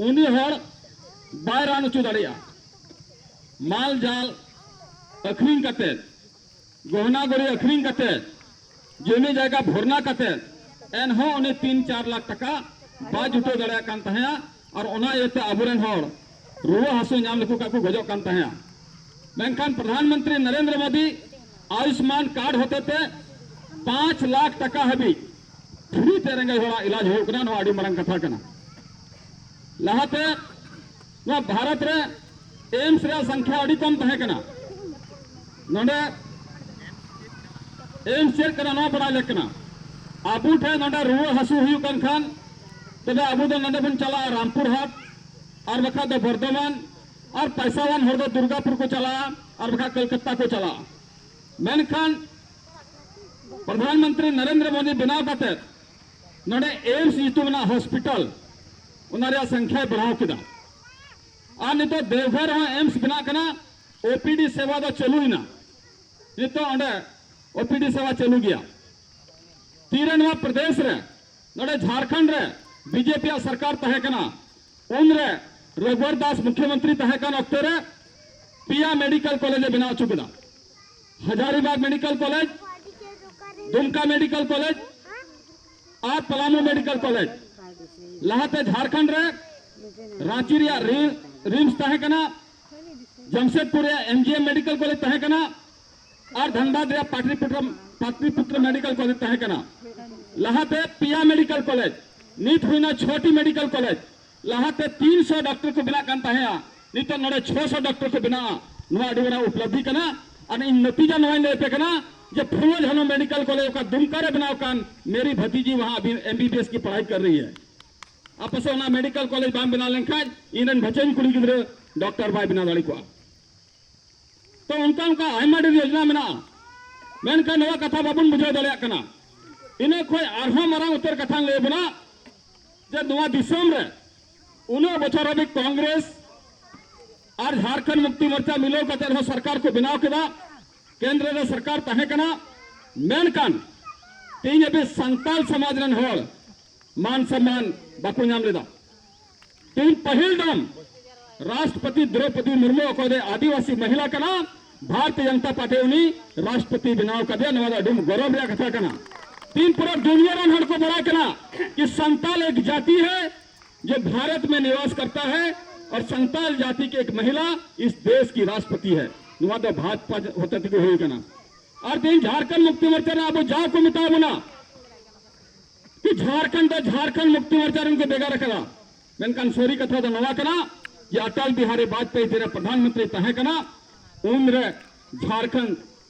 ᱩᱱᱤ ᱦᱚᱲ ᱵᱟᱭ ᱨᱟᱱ ᱦᱚᱪᱚ ᱫᱟᱲᱮᱭᱟᱜᱼᱟ᱾ ᱢᱟᱞ ᱡᱟᱞ ᱟᱹᱠᱷᱨᱤᱧ ᱠᱟᱛᱮ, ᱜᱚᱦᱱᱟ ᱜᱚᱲᱤ ᱟᱹᱠᱷᱨᱤᱧ ᱠᱟᱛᱮ, ᱡᱚᱢᱤ ᱡᱟᱭᱜᱟ ᱵᱷᱚᱨᱱᱟ ᱠᱟᱛᱮ, ᱮᱱᱦᱚᱸ ᱩᱱᱤ ᱛᱤᱱ ᱪᱟᱨ ᱞᱟᱠᱷ ᱴᱟᱠᱟ ᱵᱟᱭ ᱡᱩᱴᱟᱹᱣ ᱫᱟᱲᱮᱭᱟᱜ ᱠᱟᱱ ᱛᱟᱦᱮᱸᱫᱼᱟ᱾ ᱟᱨ ᱚᱱᱟ ᱤᱭᱟᱹᱛᱮ ᱟᱵᱚᱨᱮᱱ ᱦᱚᱲ ᱨᱩᱣᱟᱹ ᱦᱟᱹᱥᱩ ᱧᱟᱢ ᱞᱮᱠᱚ ᱠᱷᱟᱱ ᱠᱚ ᱜᱚᱡᱚᱜ ᱠᱟᱱ ᱛᱟᱦᱮᱸᱫᱼᱟ᱾ ᱢᱮᱱᱠᱷᱟᱱ ᱯᱨᱚᱫᱷᱟᱱ ᱢᱚᱱᱛᱨᱤ ᱱᱚᱨᱮᱱᱫᱨᱚ ᱢᱳᱫᱤ ᱟᱭᱩᱥᱢᱟᱱ ᱠᱟᱨᱰ ᱦᱚᱛᱮᱛᱮ ᱯᱟᱸᱪ ᱞᱟᱠᱷ ᱴᱟᱠᱟ ᱦᱟᱹᱵᱤᱡ ᱯᱷᱨᱤ ᱛᱮ ᱨᱮᱸᱜᱮᱡ ᱦᱚᱲᱟᱜ ᱤᱞᱟᱡᱽ ᱦᱩᱭᱩᱜ ᱠᱟᱱᱟ᱾ ᱱᱚᱣᱟ ᱟᱹᱰᱤ ᱢᱟᱨᱟᱝ ᱠᱟᱛᱷᱟ ᱠᱟᱱᱟ᱾ ᱞᱟᱦᱟᱛᱮ ᱱᱚᱣᱟ ᱵᱷᱟᱨᱚᱛ ᱨᱮ ᱮᱢᱥ ᱨᱮᱭᱟᱜ ᱥᱚᱝᱠᱷᱭᱟ ᱟᱹᱰᱤ ᱠᱚᱢ ᱛᱟᱦᱮᱸ ᱠᱟᱱᱟ᱾ ᱱᱚᱰᱮ ᱮᱢᱥ ᱪᱮᱫ ᱠᱟᱱᱟ, ᱱᱚᱣᱟ ᱵᱟᱲᱟᱭ ᱞᱮᱠ ᱠᱟᱱᱟ᱾ ᱟᱵᱚ ᱴᱷᱮᱱ ᱱᱚᱰᱮ ᱨᱩᱣᱟᱹ ᱦᱟᱹᱥᱩ ᱦᱩᱭᱩᱜ ᱠᱟᱱ ᱠᱷᱟᱱ, ᱛᱚᱵᱮ ᱟᱵᱚ ᱫᱚ ᱱᱚᱰᱮ ᱵᱚᱱ ᱪᱟᱞᱟᱜᱼᱟ ᱨᱟᱢᱯᱩᱨ ᱦᱟᱴ, ᱟᱨ ᱵᱟᱠᱷᱟᱡ ᱫᱚ ᱵᱚᱨᱫᱷᱚᱢᱟᱱ, ᱟᱨ ᱯᱟᱭᱥᱟᱣᱟᱱ ᱦᱚᱲ ᱫᱚ ᱫᱩᱨᱜᱟᱯᱩᱨ ᱠᱚ ᱪᱟᱞᱟᱜᱼᱟ, ᱟᱨ ᱵᱟᱠᱷᱟᱡ ᱠᱚᱞᱠᱟᱛᱟ ᱠᱚ ᱪᱟᱞᱟᱜᱼᱟ᱾ ᱢᱮᱱᱠᱷᱟᱱ ᱯᱨᱚᱫᱷᱟᱱ ᱢᱚᱱᱛᱨᱤ ᱱᱚᱨᱮᱱᱫᱨᱚ ᱢᱳᱫᱤ ᱵᱮᱱᱟᱣ ᱠᱟᱛᱮ ᱱᱚᱰᱮ ᱮᱢᱥ ᱧᱩᱛᱩᱢ ᱨᱮᱱᱟᱜ ᱦᱚᱥᱯᱤᱴᱟᱞ, ᱚᱱᱟ ᱨᱮᱭᱟᱜ ᱥᱚᱝᱠᱷᱭᱟᱭ ᱵᱟᱲᱦᱟᱣ ᱠᱮᱫᱟ᱾ ᱟᱨ ᱱᱤᱛᱚᱜ ᱫᱮᱣᱜᱷᱚᱨ ᱦᱚᱸ ᱮᱢᱥ ᱵᱮᱱᱟᱜ ᱠᱟᱱᱟ, ᱳᱯᱤᱰᱤ ᱥᱮᱵᱟ ᱫᱚ ᱪᱟᱹᱞᱩᱭᱮᱱᱟ᱾ ᱱᱤᱛᱚᱜ ᱚᱸᱰᱮ ᱳᱯᱤᱰᱤ ᱥᱮᱵᱟ ᱪᱟᱹᱞᱩ ᱜᱮᱭᱟ᱾ ᱛᱤᱨᱮ ᱱᱚᱣᱟ ᱯᱨᱚᱫᱮᱥ ᱨᱮ, ᱱᱚᱰᱮ ᱡᱷᱟᱲᱠᱷᱚᱸᱰ ᱨᱮ ᱵᱤᱡᱮᱯᱤ ᱭᱟᱜ ᱥᱚᱨᱠᱟᱨ ᱛᱟᱦᱮᱸ ᱠᱟᱱᱟ, ᱩᱱᱨᱮ ᱨᱚᱜᱷᱩᱵᱚᱨ ᱫᱟᱥ ᱢᱩᱠᱷᱭᱚᱢᱚᱱᱛᱨᱤ ᱛᱟᱦᱮᱸ ᱠᱟᱱ ᱚᱠᱛᱮ ᱨᱮ ᱯᱮᱭᱟ ᱢᱮᱰᱤᱠᱮᱞ ᱠᱚᱞᱮᱡᱽ ᱮ ᱵᱮᱱᱟᱣ ᱦᱚᱪᱚ ᱠᱮᱫᱟ᱾ ᱦᱟᱡᱟᱨᱤᱵᱟᱜᱽ ᱢᱮᱰᱤᱠᱮᱞ ᱠᱚᱞᱮᱡᱽ, ᱫᱩᱢᱠᱟ ᱢᱮᱰᱤᱠᱮᱞ ᱠᱚᱞᱮᱡᱽ ᱟᱨ ᱯᱟᱞᱟᱢᱩ ᱢᱮᱰᱤᱠᱮᱞ ᱠᱚᱞᱮᱡᱽ᱾ ᱞᱟᱦᱟᱛᱮ ᱡᱷᱟᱲᱠᱷᱚᱸᱰ ᱨᱮ ᱨᱟᱸᱪᱤ ᱨᱮᱭᱟᱜ ᱨᱤ-, ᱨᱤᱢᱥ ᱛᱟᱦᱮᱸ ᱠᱟᱱᱟ, ᱡᱟᱢᱥᱮᱫᱽᱯᱩᱨ ᱨᱮᱭᱟᱜ ᱮᱢᱡᱤᱮᱢ ᱢᱮᱰᱤᱠᱮᱞ ᱠᱚᱞᱮᱡᱽ ᱛᱟᱦᱮᱸ ᱠᱟᱱᱟ, ᱟᱨ ᱫᱷᱟᱱᱵᱟᱫᱽ ᱨᱮᱭᱟᱜ ᱯᱟᱴᱞᱤᱯᱩᱛᱨᱚ ᱯᱟᱴᱞᱤᱯᱩᱛᱨᱚ ᱢᱮᱰᱤᱠᱮᱞ ᱠᱚᱞᱮᱡᱽ ᱛᱟᱦᱮᱸ ᱠᱟᱱᱟ᱾ ᱞᱟᱦᱟᱛᱮ ᱯᱮᱭᱟ ᱢᱮᱰᱤᱠᱮᱞ ᱠᱚᱞᱮᱡᱽ, ᱱᱤᱛ ᱦᱩᱭᱱᱟ ᱪᱷᱚᱴᱤ ᱢᱮᱰᱤᱠᱮᱞ ᱠᱚᱞᱮᱡᱽ᱾ ᱞᱟᱦᱟᱛᱮ ᱛᱤᱱᱥᱚ ᱰᱟᱠᱛᱟᱨ ᱠᱚ ᱵᱮᱱᱟᱜ ᱠᱟᱱ ᱛᱟᱦᱮᱸᱜᱼᱟ, ᱱᱤᱛᱚᱜ ᱱᱚᱰᱮ ᱪᱷᱚᱥᱚ ᱰᱟᱠᱛᱟᱨ ᱠᱚ ᱵᱮᱱᱟᱜᱼᱟ᱾ ᱱᱚᱣᱟ ᱟᱹᱰᱤ ᱢᱟᱨᱟᱝ ᱩᱯᱞᱚᱵᱽᱫᱷᱤ ᱠᱟᱱᱟ᱾ ᱟᱨ ᱤᱧ ᱱᱚᱛᱤᱡᱟ ᱱᱚᱣᱟᱧ ᱞᱟᱹᱭ ᱟᱯᱮ ᱠᱟᱱᱟ ᱡᱮ ᱯᱷᱩᱞᱳ ᱡᱷᱟᱱᱳ ᱢᱮᱰᱤᱠᱮᱞ ᱠᱚᱞᱮᱡᱽ ᱚᱠᱟ ᱫᱩᱢᱠᱟ ᱨᱮ ᱵᱮᱱᱟᱣ ᱠᱟᱱ, ᱢᱮᱨᱤ ᱵᱷᱟᱛᱤᱡᱤ ᱣᱟᱦᱟᱸ ᱟᱵᱷᱤ ᱮᱢ ᱵᱤ ᱵᱤ ᱮᱥ ᱠᱤ ᱯᱟᱲᱦᱟᱭ ᱠᱟᱨ ᱨᱟᱦᱤ ᱦᱟᱭ᱾ ᱟᱯᱮ ᱥᱮ ᱚᱱᱟ ᱢᱮᱰᱤᱠᱮᱞ ᱠᱚᱞᱮᱡᱽ ᱵᱟᱝ ᱵᱮᱱᱟᱣ ᱞᱮᱱᱠᱷᱟᱱ ᱤᱧ ᱨᱮᱱ ᱵᱷᱟᱪᱟᱹᱧ ᱠᱩᱲᱤ ᱜᱤᱫᱽᱨᱟᱹ ᱰᱟᱠᱛᱟᱨ ᱵᱟᱭ ᱵᱮᱱᱟᱣ ᱫᱟᱲᱮ ᱠᱚᱜᱼᱟ᱾ ᱛᱚ ᱚᱱᱠᱟ ᱚᱱᱠᱟ ᱟᱭᱢᱟ ᱰᱷᱮᱨ ᱭᱳᱡᱽᱱᱟ ᱢᱮᱱᱟᱜᱼᱟ, ᱢᱮᱱᱠᱷᱟᱱ ᱱᱚᱣᱟ ᱠᱟᱛᱷᱟ ᱵᱟᱵᱚᱱ ᱵᱩᱡᱷᱟᱹᱣ ᱫᱟᱲᱮᱭᱟᱜ ᱠᱟᱱᱟ᱾ ᱤᱱᱟᱹ ᱠᱷᱚᱱ ᱟᱨᱦᱚᱸ ᱢᱟᱨᱟᱝ ᱩᱛᱟᱹᱨ ᱠᱟᱛᱷᱟᱧ ᱞᱟᱹᱭ ᱟᱵᱚᱱᱟ ᱡᱮ ᱱᱚᱣᱟ ᱫᱤᱥᱚᱢ ᱨᱮ ᱩᱱᱟᱹᱜ ᱵᱚᱪᱷᱚᱨ ᱦᱟᱹᱵᱤᱡ ᱠᱚᱝᱜᱨᱮᱥ ᱟᱨ ᱡᱷᱟᱲᱠᱷᱚᱸᱰ ᱢᱩᱠᱛᱤ ᱢᱳᱨᱪᱟ ᱢᱤᱞᱟᱹᱣ ᱠᱟᱛᱮ ᱦᱚᱸ ᱥᱚᱨᱠᱟᱨ ᱠᱚ ᱵᱮᱱᱟᱣ ᱠᱮᱫᱟ, ᱠᱮᱱᱫᱨᱚ ᱨᱮ ᱥᱚᱨᱠᱟᱨ ᱛᱟᱦᱮᱸ ᱠᱟᱱᱟ, ᱢᱮᱱᱠᱷᱟᱱ ᱛᱮᱦᱮᱧ ᱦᱟᱹᱵᱤᱡ ᱥᱟᱱᱛᱟᱞ ᱥᱚᱢᱟᱡᱽ ᱨᱮᱱ ᱦᱚᱲ ᱢᱟᱱ ᱥᱚᱢᱢᱟᱱ ᱵᱟᱠᱚ ᱧᱟᱢ ᱞᱮᱫᱟ᱾ ᱛᱮᱦᱮᱧ ᱯᱟᱹᱦᱤᱞ ᱫᱚᱢ ᱨᱟᱥᱴᱨᱚᱯᱚᱛᱤ ᱫᱨᱚᱣᱯᱚᱫᱤ ᱢᱩᱨᱢᱩ, ᱚᱠᱚᱭ ᱫᱚ ᱟᱹᱫᱤᱵᱟᱹᱥᱤ ᱢᱚᱦᱤᱞᱟ ᱠᱟᱱᱟ, ᱵᱷᱟᱨᱚᱛᱤᱭᱚ ᱡᱚᱱᱚᱛᱟ ᱯᱟᱨᱴᱤ ᱩᱱᱤ ᱨᱟᱥᱴᱨᱚᱯᱚᱛᱤ ᱵᱮᱱᱟᱣ ᱠᱟᱫᱮᱭᱟ᱾ ᱱᱚᱣᱟ ᱫᱚ ᱟᱹᱰᱤ ᱜᱚᱨᱚᱵᱽ ᱨᱮᱭᱟᱜ ᱠᱟᱛᱷᱟ ᱠᱟᱱᱟ᱾ ᱛᱮᱦᱮᱧ ᱯᱩᱨᱟᱹ ᱫᱩᱱᱤᱭᱟᱹ ᱨᱮᱱ ᱦᱚᱲ ᱠᱚ ᱵᱟᱲᱟᱭ ᱠᱟᱱᱟ ᱠᱤ ᱥᱟᱱᱛᱟᱞ ᱮᱠ ᱡᱟᱛᱤ ᱦᱮ ᱡᱮ ᱵᱷᱟᱨᱚᱛ ᱢᱮ ᱱᱤᱵᱟᱥ ᱠᱟᱨᱛᱟ ᱦᱮ ᱟᱨ ᱥᱟᱱᱛᱟᱞ ᱡᱟᱛᱤ ᱠᱤ ᱮᱠ ᱢᱚᱦᱤᱞᱟ ᱤᱥ ᱫᱮᱥ ᱠᱤ ᱨᱟᱥᱴᱨᱚᱯᱚᱛᱤ ᱦᱮ᱾ ᱱᱚᱣᱟ ᱫᱚ ᱵᱷᱟᱡᱽᱯᱟ ᱦᱚᱛᱮ ᱛᱮᱜᱮ ᱦᱩᱭ ᱠᱟᱱᱟ᱾ ᱟᱨ ᱛᱮᱦᱮᱧ ᱡᱷᱟᱨᱠᱷᱚᱸᱰ ᱢᱩᱠᱛᱤ ᱢᱳᱨᱪᱟ ᱨᱮ ᱟᱵᱚ ᱡᱟ ᱠᱚ ᱢᱮᱛᱟ ᱵᱚᱱᱟ, ᱡᱷᱟᱲᱠᱷᱚᱸᱰ ᱫᱚ ᱡᱷᱟᱲᱠᱷᱚᱸᱰ ᱢᱩᱠᱛᱤ ᱢᱳᱨᱪᱟ ᱨᱮᱱ ᱠᱚ ᱵᱷᱮᱜᱟᱨ ᱟᱠᱟᱫᱟ᱾ ᱢᱮᱱᱠᱷᱟᱱ ᱥᱟᱹᱨᱤ ᱠᱟᱛᱷᱟ ᱫᱚ ᱱᱚᱣᱟ ᱠᱟᱱᱟ ᱡᱮ ᱚᱴᱚᱞ ᱵᱤᱦᱟᱨᱤ ᱵᱟᱡᱽᱯᱮᱭᱤ ᱛᱤᱱᱨᱮ ᱯᱨᱚᱫᱷᱟᱱ ᱢᱚᱱᱛᱨᱤ ᱛᱟᱦᱮᱸ ᱠᱟᱱᱟ, ᱩᱱᱨᱮ ᱡᱷᱟᱲᱠᱷᱚᱸᱰ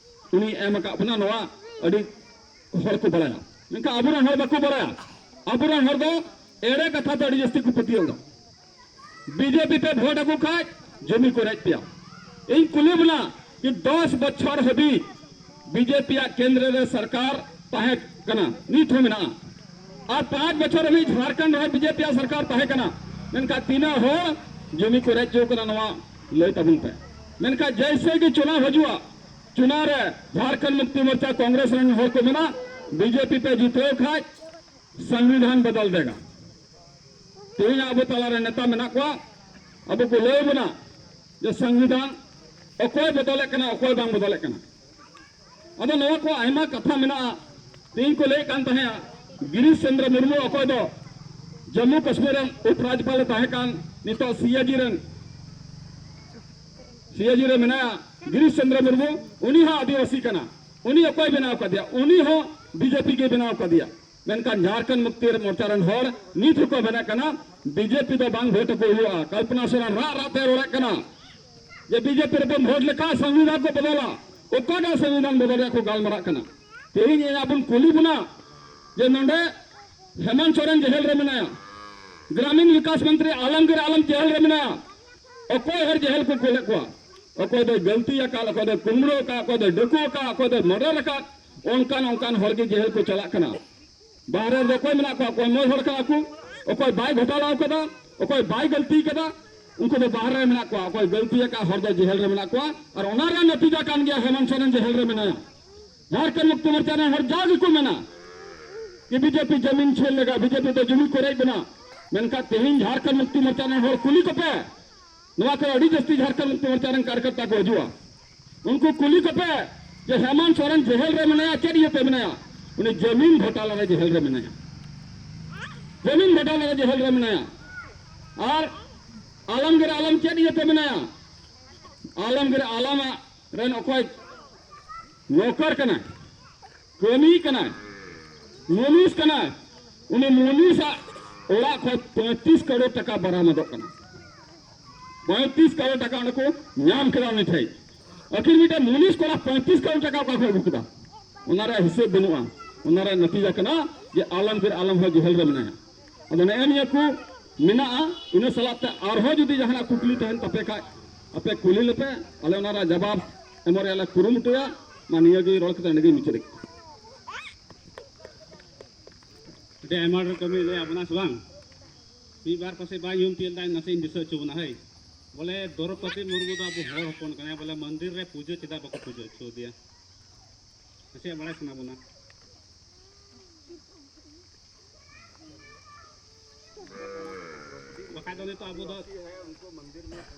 ᱩᱱᱤ ᱮᱢ ᱟᱠᱟᱫ ᱵᱚᱱᱟ, ᱱᱚᱣᱟ ᱟᱹᱰᱤ ᱦᱚᱲ ᱠᱚ ᱵᱟᱲᱟᱭᱟ᱾ ᱢᱮᱱᱠᱷᱟᱱ ᱟᱵᱚᱨᱮᱱ ᱦᱚᱲ ᱵᱟᱠᱚ ᱵᱟᱲᱟᱭᱟ᱾ ᱟᱵᱚᱨᱮᱱ ᱦᱚᱲ ᱫᱚ ᱮᱲᱮ ᱠᱟᱛᱷᱟ ᱫᱚ ᱟᱹᱰᱤ ᱡᱟᱹᱥᱛᱤ ᱠᱚ ᱯᱟᱹᱛᱭᱟᱹᱣ ᱮᱫᱟ᱾ ᱵᱤᱡᱮᱯᱤ ᱯᱮ ᱵᱷᱳᱴ ᱟᱹᱜᱩ ᱠᱷᱟᱡ ᱡᱚᱢᱤ ᱠᱚ ᱨᱮᱡ ᱯᱮᱭᱟ᱾ ᱤᱧ ᱠᱩᱞᱤ ᱵᱚᱱᱟ ᱠᱤ ᱫᱚᱥ ᱵᱚᱪᱷᱚᱨ ᱦᱟᱹᱵᱤᱡ ᱵᱤᱡᱮᱯᱤ ᱭᱟᱜ ᱠᱮᱱᱫᱨᱚ ᱨᱮ ᱥᱚᱨᱠᱟᱨ ᱛᱟᱦᱮᱸ ᱠᱟᱱᱟ, ᱱᱤᱛ ᱦᱚᱸ ᱢᱮᱱᱟᱜᱼᱟ, ᱟᱨ ᱯᱟᱸᱪ ᱵᱚᱪᱷᱚᱨ ᱦᱟᱹᱵᱤᱡ ᱡᱷᱟᱲᱠᱷᱚᱸᱰ ᱨᱮᱦᱚᱸ ᱵᱤᱡᱮᱯᱤ ᱭᱟᱜ ᱥᱚᱨᱠᱟᱨ ᱛᱟᱦᱮᱸ ᱠᱟᱱᱟ, ᱢᱮᱱᱠᱷᱟᱱ ᱛᱤᱱᱟᱹᱜ ᱦᱚᱲ ᱡᱚᱢᱤ ᱠᱚ ᱨᱮᱡ ᱦᱚᱪᱚ ᱠᱟᱱᱟ ᱱᱚᱣᱟ ᱞᱟᱹᱭ ᱛᱟᱵᱚᱱ ᱯᱮ᱾ ᱢᱮᱱᱠᱷᱟᱱ ᱡᱮᱭᱥᱮ ᱜᱮ ᱪᱩᱱᱟᱣ ᱦᱤᱡᱩᱜᱼᱟ, ᱪᱩᱱᱟᱣ ᱨᱮ ᱡᱷᱟᱲᱠᱷᱚᱸᱰ ᱢᱩᱠᱛᱤ ᱢᱳᱨᱪᱟ ᱠᱚᱝᱜᱨᱮᱥ ᱨᱮᱱ ᱦᱚᱲ ᱠᱚ ᱢᱮᱱᱟ ᱵᱤᱡᱮᱯᱤ ᱯᱮ ᱡᱤᱛᱟᱹᱣ ᱠᱷᱟᱡ ᱥᱚᱝᱵᱤᱫᱷᱟᱱ ᱵᱚᱫᱚᱞ ᱫᱮᱜᱟ᱾ ᱛᱮᱦᱮᱧ ᱟᱵᱚ ᱛᱟᱞᱟᱨᱮ ᱱᱮᱛᱟ ᱢᱮᱱᱟᱜ ᱠᱚᱣᱟ, ᱟᱵᱚ ᱠᱚ ᱞᱟᱹᱭ ᱵᱚᱱᱟ ᱡᱮ ᱥᱚᱝᱵᱤᱫᱷᱟᱱ ᱚᱠᱚᱭ ᱵᱚᱫᱚᱞᱮᱫ ᱠᱟᱱᱟ, ᱚᱠᱚᱭ ᱵᱟᱝ ᱵᱚᱫᱚᱞᱮᱫ ᱠᱟᱱᱟ᱾ ᱟᱫᱚ ᱱᱚᱣᱟ ᱠᱚ ᱟᱭᱢᱟ ᱠᱟᱛᱷᱟ ᱢᱮᱱᱟᱜᱼᱟ᱾ ᱛᱮᱦᱮᱧ ᱠᱚ ᱞᱟᱹᱭᱮᱫ ᱠᱟᱱ ᱛᱟᱦᱮᱸᱫ ᱜᱤᱨᱤᱥ ᱪᱚᱱᱫᱨᱚ ᱢᱩᱨᱢᱩ, ᱚᱠᱚᱭ ᱫᱚ ᱡᱚᱢᱢᱩ ᱠᱟᱥᱢᱤᱨ ᱨᱮᱱ ᱩᱯᱨᱟᱡᱽᱯᱟᱞ ᱮ ᱛᱟᱦᱮᱸ ᱠᱟᱱ, ᱱᱤᱛᱚᱜ ᱥᱤ ᱮ ᱡᱤ ᱨᱮᱱ ᱥᱤᱭᱟᱡᱤ ᱨᱮ ᱢᱮᱱᱟᱭᱟ ᱜᱤᱨᱤᱥ ᱪᱚᱱᱫᱨᱚ ᱢᱩᱨᱢᱩ, ᱩᱱᱤ ᱦᱚᱸ ᱟᱹᱫᱤᱵᱟᱹᱥᱤ ᱠᱟᱱᱟ᱾ ᱩᱱᱤ ᱚᱠᱚᱭ ᱵᱮᱱᱟᱣ ᱠᱟᱫᱮᱭᱟ? ᱩᱱᱤ ᱦᱚᱸ ᱵᱤᱡᱮᱯᱤ ᱜᱮ ᱵᱮᱱᱟᱣ ᱠᱟᱫᱮᱭᱟ᱾ ᱢᱮᱱᱠᱷᱟᱱ ᱡᱷᱟᱲᱠᱷᱚᱸᱰ ᱢᱩᱠᱛᱤ ᱢᱚᱨᱪᱟ ᱨᱮᱱ ᱦᱚᱲ ᱱᱤᱛ ᱦᱚᱸᱠᱚ ᱢᱮᱱᱮᱫ ᱠᱟᱱᱟ, ᱵᱤᱡᱮᱯᱤ ᱫᱚ ᱵᱟᱝ ᱵᱷᱳᱴ ᱟᱠᱚ ᱦᱩᱭᱩᱜᱼᱟ᱾ ᱠᱚᱞᱯᱚᱱᱟ ᱥᱚᱨᱮᱱ ᱨᱟᱜ ᱨᱟᱜ ᱛᱮ ᱨᱚᱲᱮᱫ ᱠᱟᱱᱟ ᱡᱮ ᱵᱤᱡᱮᱯᱤ ᱨᱮᱵᱚᱱ ᱵᱷᱳᱴ ᱞᱮᱠᱷᱟᱱ ᱥᱚᱝᱵᱤᱫᱷᱟᱱ ᱠᱚ ᱵᱚᱫᱚᱞᱟ᱾ ᱚᱠᱟᱴᱟᱜ ᱥᱚᱝᱵᱤᱫᱷᱟᱱ ᱵᱚᱫᱚᱞ ᱨᱮᱭᱟᱜ ᱠᱚ ᱜᱟᱞᱢᱟᱨᱟᱜ ᱠᱟᱱᱟ? ᱛᱮᱦᱮᱧ ᱤᱧ ᱟᱵᱚᱱ ᱠᱩᱞᱤ ᱵᱚᱱᱟ ᱡᱮ ᱱᱚᱰᱮ ᱦᱮᱢᱚᱱᱛ ᱥᱚᱨᱮᱱ ᱡᱮᱦᱮᱞ ᱨᱮ ᱢᱮᱱᱟᱭᱟ, ᱜᱨᱟᱢᱤᱱ ᱵᱤᱠᱟᱥ ᱢᱚᱱᱛᱨᱤ ᱟᱞᱚᱢᱜᱤᱨ ᱟᱞᱚᱢ ᱡᱮᱦᱮᱞ ᱨᱮ ᱢᱮᱱᱟᱭᱟ, ᱚᱠᱚᱭ ᱦᱚᱲ ᱡᱮᱦᱮᱞ ᱠᱚ ᱠᱩᱞᱮᱫ ᱠᱚᱣᱟ? ᱚᱠᱚᱭ ᱫᱚᱭ ᱜᱟᱹᱞᱛᱤ ᱟᱠᱟᱫ, ᱚᱠᱚᱭ ᱫᱚᱭ ᱠᱩᱢᱵᱽᱲᱩ ᱟᱠᱟᱫ, ᱚᱠᱚᱭ ᱫᱚᱭ ᱰᱟᱹᱠᱩ ᱟᱠᱟᱫ, ᱚᱠᱚᱭ ᱫᱚᱭ ᱢᱚᱨᱰᱟᱨ ᱟᱠᱟᱫ, ᱚᱱᱠᱟᱱ ᱚᱱᱠᱟᱱ ᱦᱚᱲ ᱜᱮ ᱡᱮᱦᱮᱞ ᱠᱚ ᱪᱟᱞᱟᱜ ᱠᱟᱱᱟ᱾ ᱵᱟᱦᱨᱮ ᱨᱮ ᱚᱠᱚᱭ ᱢᱮᱱᱟᱜ ᱠᱚᱣᱟ? ᱚᱠᱚᱭ ᱢᱚᱡᱽ ᱦᱚᱲ ᱠᱟᱱᱟ ᱠᱚ, ᱚᱠᱚᱭ ᱵᱟᱭ ᱜᱷᱚᱴᱟᱞᱟ ᱟᱠᱟᱫᱟ, ᱚᱠᱚᱭ ᱵᱟᱭ ᱜᱟᱹᱞᱛᱤ ᱟᱠᱟᱫᱟ, ᱩᱱᱠᱩ ᱫᱚ ᱵᱟᱦᱨᱮ ᱨᱮ ᱢᱮᱱᱟᱜ ᱠᱚᱣᱟ᱾ ᱚᱠᱚᱭ ᱜᱟᱹᱞᱛᱤ ᱟᱠᱟᱫ ᱦᱚᱲ ᱫᱚ ᱡᱮᱦᱮᱞ ᱨᱮ ᱢᱮᱱᱟᱜ ᱠᱚᱣᱟ᱾ ᱟᱨ ᱚᱱᱟ ᱨᱮᱱᱟᱜ ᱱᱟᱛᱤᱡᱟ ᱠᱟᱱ ᱜᱮᱭᱟ ᱦᱮᱢᱚᱱᱛ ᱥᱚᱨᱮᱱ ᱡᱮᱦᱮᱞ ᱨᱮ ᱢᱮᱱᱟᱭᱟ᱾ ᱡᱷᱟᱲᱠᱷᱚᱸᱰ ᱢᱩᱠᱛᱤ ᱢᱚᱨᱪᱟ ᱨᱮᱱ ᱦᱚᱲ ᱡᱟ ᱜᱮᱠᱚ ᱢᱮᱱᱟ ᱡᱮ ᱵᱤᱡᱮᱯᱤ ᱡᱟᱢᱤᱱ ᱪᱷᱤᱱ ᱞᱮᱫᱟ, ᱵᱤᱡᱮᱯᱤ ᱫᱚ ᱡᱩᱢᱤ ᱠᱚ ᱨᱮᱡ ᱵᱮᱱᱟ, ᱢᱮᱱᱠᱷᱟᱱ ᱛᱮᱦᱮᱧ ᱡᱷᱟᱲᱠᱷᱚᱸᱰ ᱢᱩᱠᱛᱤ ᱢᱚᱨᱪᱟ ᱨᱮᱱ ᱦᱚᱲ ᱠᱩᱞᱤ ᱠᱚᱯᱮ, ᱱᱚᱣᱟ ᱠᱚᱨᱮ ᱟᱹᱰᱤ ᱡᱟᱹᱥᱛᱤ ᱡᱷᱟᱲᱠᱷᱚᱸᱰ ᱢᱩᱠᱛᱤ ᱢᱚᱨᱪᱟ ᱨᱮᱱ ᱠᱟᱨᱭᱚᱠᱚᱨᱛᱟ ᱠᱚ ᱦᱤᱡᱩᱜᱼᱟ᱾ ᱩᱱᱠᱩ ᱠᱩᱞᱤ ᱠᱚᱯᱮ ᱡᱮ ᱦᱮᱢᱚᱱᱛ ᱥᱚᱨᱮᱱ ᱡᱮᱦᱮᱞ ᱨᱮ ᱢᱮᱱᱟᱭᱟ, ᱪᱮᱫ ᱤᱭᱟᱹᱛᱮ ᱢᱮᱱᱟᱭᱟ? ᱩᱱᱤ ᱡᱟᱢᱤᱱ ᱜᱷᱚᱴᱟᱞᱟ ᱨᱮ ᱡᱮᱦᱮᱞ ᱨᱮ ᱢᱮᱱᱟᱭᱟ, ᱡᱟᱢᱤᱱ ᱜᱷᱚᱴᱟᱞᱟ ᱨᱮ ᱡᱮᱦᱮᱞ ᱨᱮ ᱢᱮᱱᱟᱭᱟ᱾ ᱟᱨ ᱟᱞᱚᱢᱜᱤᱨ ᱟᱞᱚᱢ ᱪᱮᱫ ᱤᱭᱟᱹᱛᱮ ᱢᱮᱱᱟᱭᱟ? ᱟᱞᱚᱢᱜᱤᱨ ᱟᱞᱚᱢᱟᱜ ᱨᱮᱱ ᱚᱠᱚᱭ ᱱᱚᱠᱚᱨ ᱠᱟᱱᱟᱭ, ᱠᱟᱹᱢᱤ ᱠᱟᱱᱟᱭ, ᱢᱩᱱᱤᱥ ᱠᱟᱱᱟᱭ, ᱩᱱᱤ ᱢᱩᱱᱤᱥᱟᱜ ᱚᱲᱟᱜ ᱠᱷᱚᱱ ᱯᱚᱸᱭᱛᱨᱤᱥ ᱠᱟᱨᱳᱲ ᱴᱟᱠᱟ ᱵᱟᱨᱟᱢᱚᱫᱚᱜ ᱠᱟᱱᱟ᱾ ᱯᱚᱸᱭᱛᱨᱤᱥ ᱠᱟᱨᱳᱲ ᱴᱟᱠᱟ ᱚᱸᱰᱮ ᱠᱚ ᱧᱟᱢ ᱠᱮᱫᱟ ᱩᱱᱤ ᱴᱷᱮᱱ᱾ ᱟᱹᱠᱷᱤᱨ ᱢᱤᱫᱴᱮᱱ ᱢᱩᱱᱤᱥ ᱠᱚᱲᱟ ᱯᱚᱸᱭᱛᱨᱤᱥ ᱠᱟᱨᱳᱲ ᱴᱟᱠᱟ ᱚᱠᱟ ᱠᱷᱚᱱ ᱟᱹᱜᱩ ᱠᱮᱫᱟ? ᱚᱱᱟ ᱨᱮᱭᱟᱜ ᱦᱤᱥᱟᱹᱵ ᱵᱟᱹᱱᱩᱜᱼᱟ᱾ ᱚᱱᱟ ᱨᱮᱭᱟᱜ ᱱᱟᱛᱤᱡᱟ ᱠᱟᱱᱟ ᱡᱮ ᱟᱞᱚᱢᱜᱤᱨ ᱟᱞᱚᱢ ᱦᱚᱸ ᱡᱮᱦᱮᱞ ᱨᱮ ᱢᱮᱱᱟᱭᱟ᱾ ᱟᱫᱚ ᱱᱮᱜᱼᱮ ᱱᱤᱭᱟᱹ ᱠᱚ ᱢᱮᱱᱟᱜᱼᱟ᱾ ᱤᱱᱟᱹ ᱥᱟᱞᱟᱜ ᱛᱮ ᱟᱨᱦᱚᱸ ᱡᱩᱫᱤ ᱡᱟᱦᱟᱱᱟᱜ ᱠᱩᱠᱞᱤ ᱛᱟᱦᱮᱱ ᱛᱟᱯᱮ ᱠᱷᱟᱡ, ᱟᱯᱮ ᱠᱩᱞᱤ ᱞᱮᱯᱮ, ᱟᱞᱮ ᱚᱱᱟ ᱨᱮᱭᱟᱜ ᱡᱟᱵᱟᱵ ᱮᱢᱚᱜ ᱨᱮᱭᱟᱜ ᱞᱮ ᱠᱩᱨᱩᱢᱩᱴᱩᱭᱟ᱾ ᱢᱟ ᱱᱤᱭᱟᱹ ᱜᱮ ᱨᱚᱲ ᱠᱟᱛᱮ ᱱᱚᱸᱰᱮ ᱜᱮᱧ ᱢᱩᱪᱟᱹᱫ ᱮᱫ ᱠᱟᱱᱟ᱾ ᱟᱹᱰᱤ ᱟᱭᱢᱟ ᱰᱷᱮᱨ ᱠᱟᱹᱢᱤ ᱞᱟᱹᱭ ᱟᱵᱚᱱᱟ ᱥᱮ ᱵᱟᱝ? ᱢᱤᱫ ᱵᱟᱨ ᱯᱟᱥᱮᱡ ᱵᱟᱭ ᱧᱩᱢ ᱛᱤᱭᱳᱜ ᱞᱮᱫᱟ, ᱱᱟᱥᱮᱧ ᱫᱤᱥᱟᱹ ᱦᱚᱪᱚ ᱵᱚᱱᱟ᱾ ᱦᱳᱭ, ᱵᱚᱞᱮ ᱫᱨᱚᱯᱚᱫᱤ ᱢᱩᱨᱢᱩ ᱫᱚ ᱟᱵᱚ ᱦᱚᱲ ᱦᱚᱯᱚᱱ ᱠᱟᱱᱟᱭ, ᱵᱚᱞᱮ ᱢᱚᱱᱫᱤᱨ ᱨᱮ ᱯᱩᱡᱟᱹ ᱪᱮᱫᱟᱜ ᱵᱟᱠᱚ ᱯᱩᱡᱟᱹ ᱦᱚᱪᱚ ᱟᱫᱮᱭᱟ? ᱱᱟᱥᱮᱭᱟᱜ ᱵᱟᱲᱟᱭ ᱥᱟᱱᱟ ᱵᱚᱱᱟ᱾ ᱵᱟᱠᱷᱟᱡ ᱫᱚ ᱱᱤᱛᱚᱜ ᱟᱵᱚ ᱫᱚ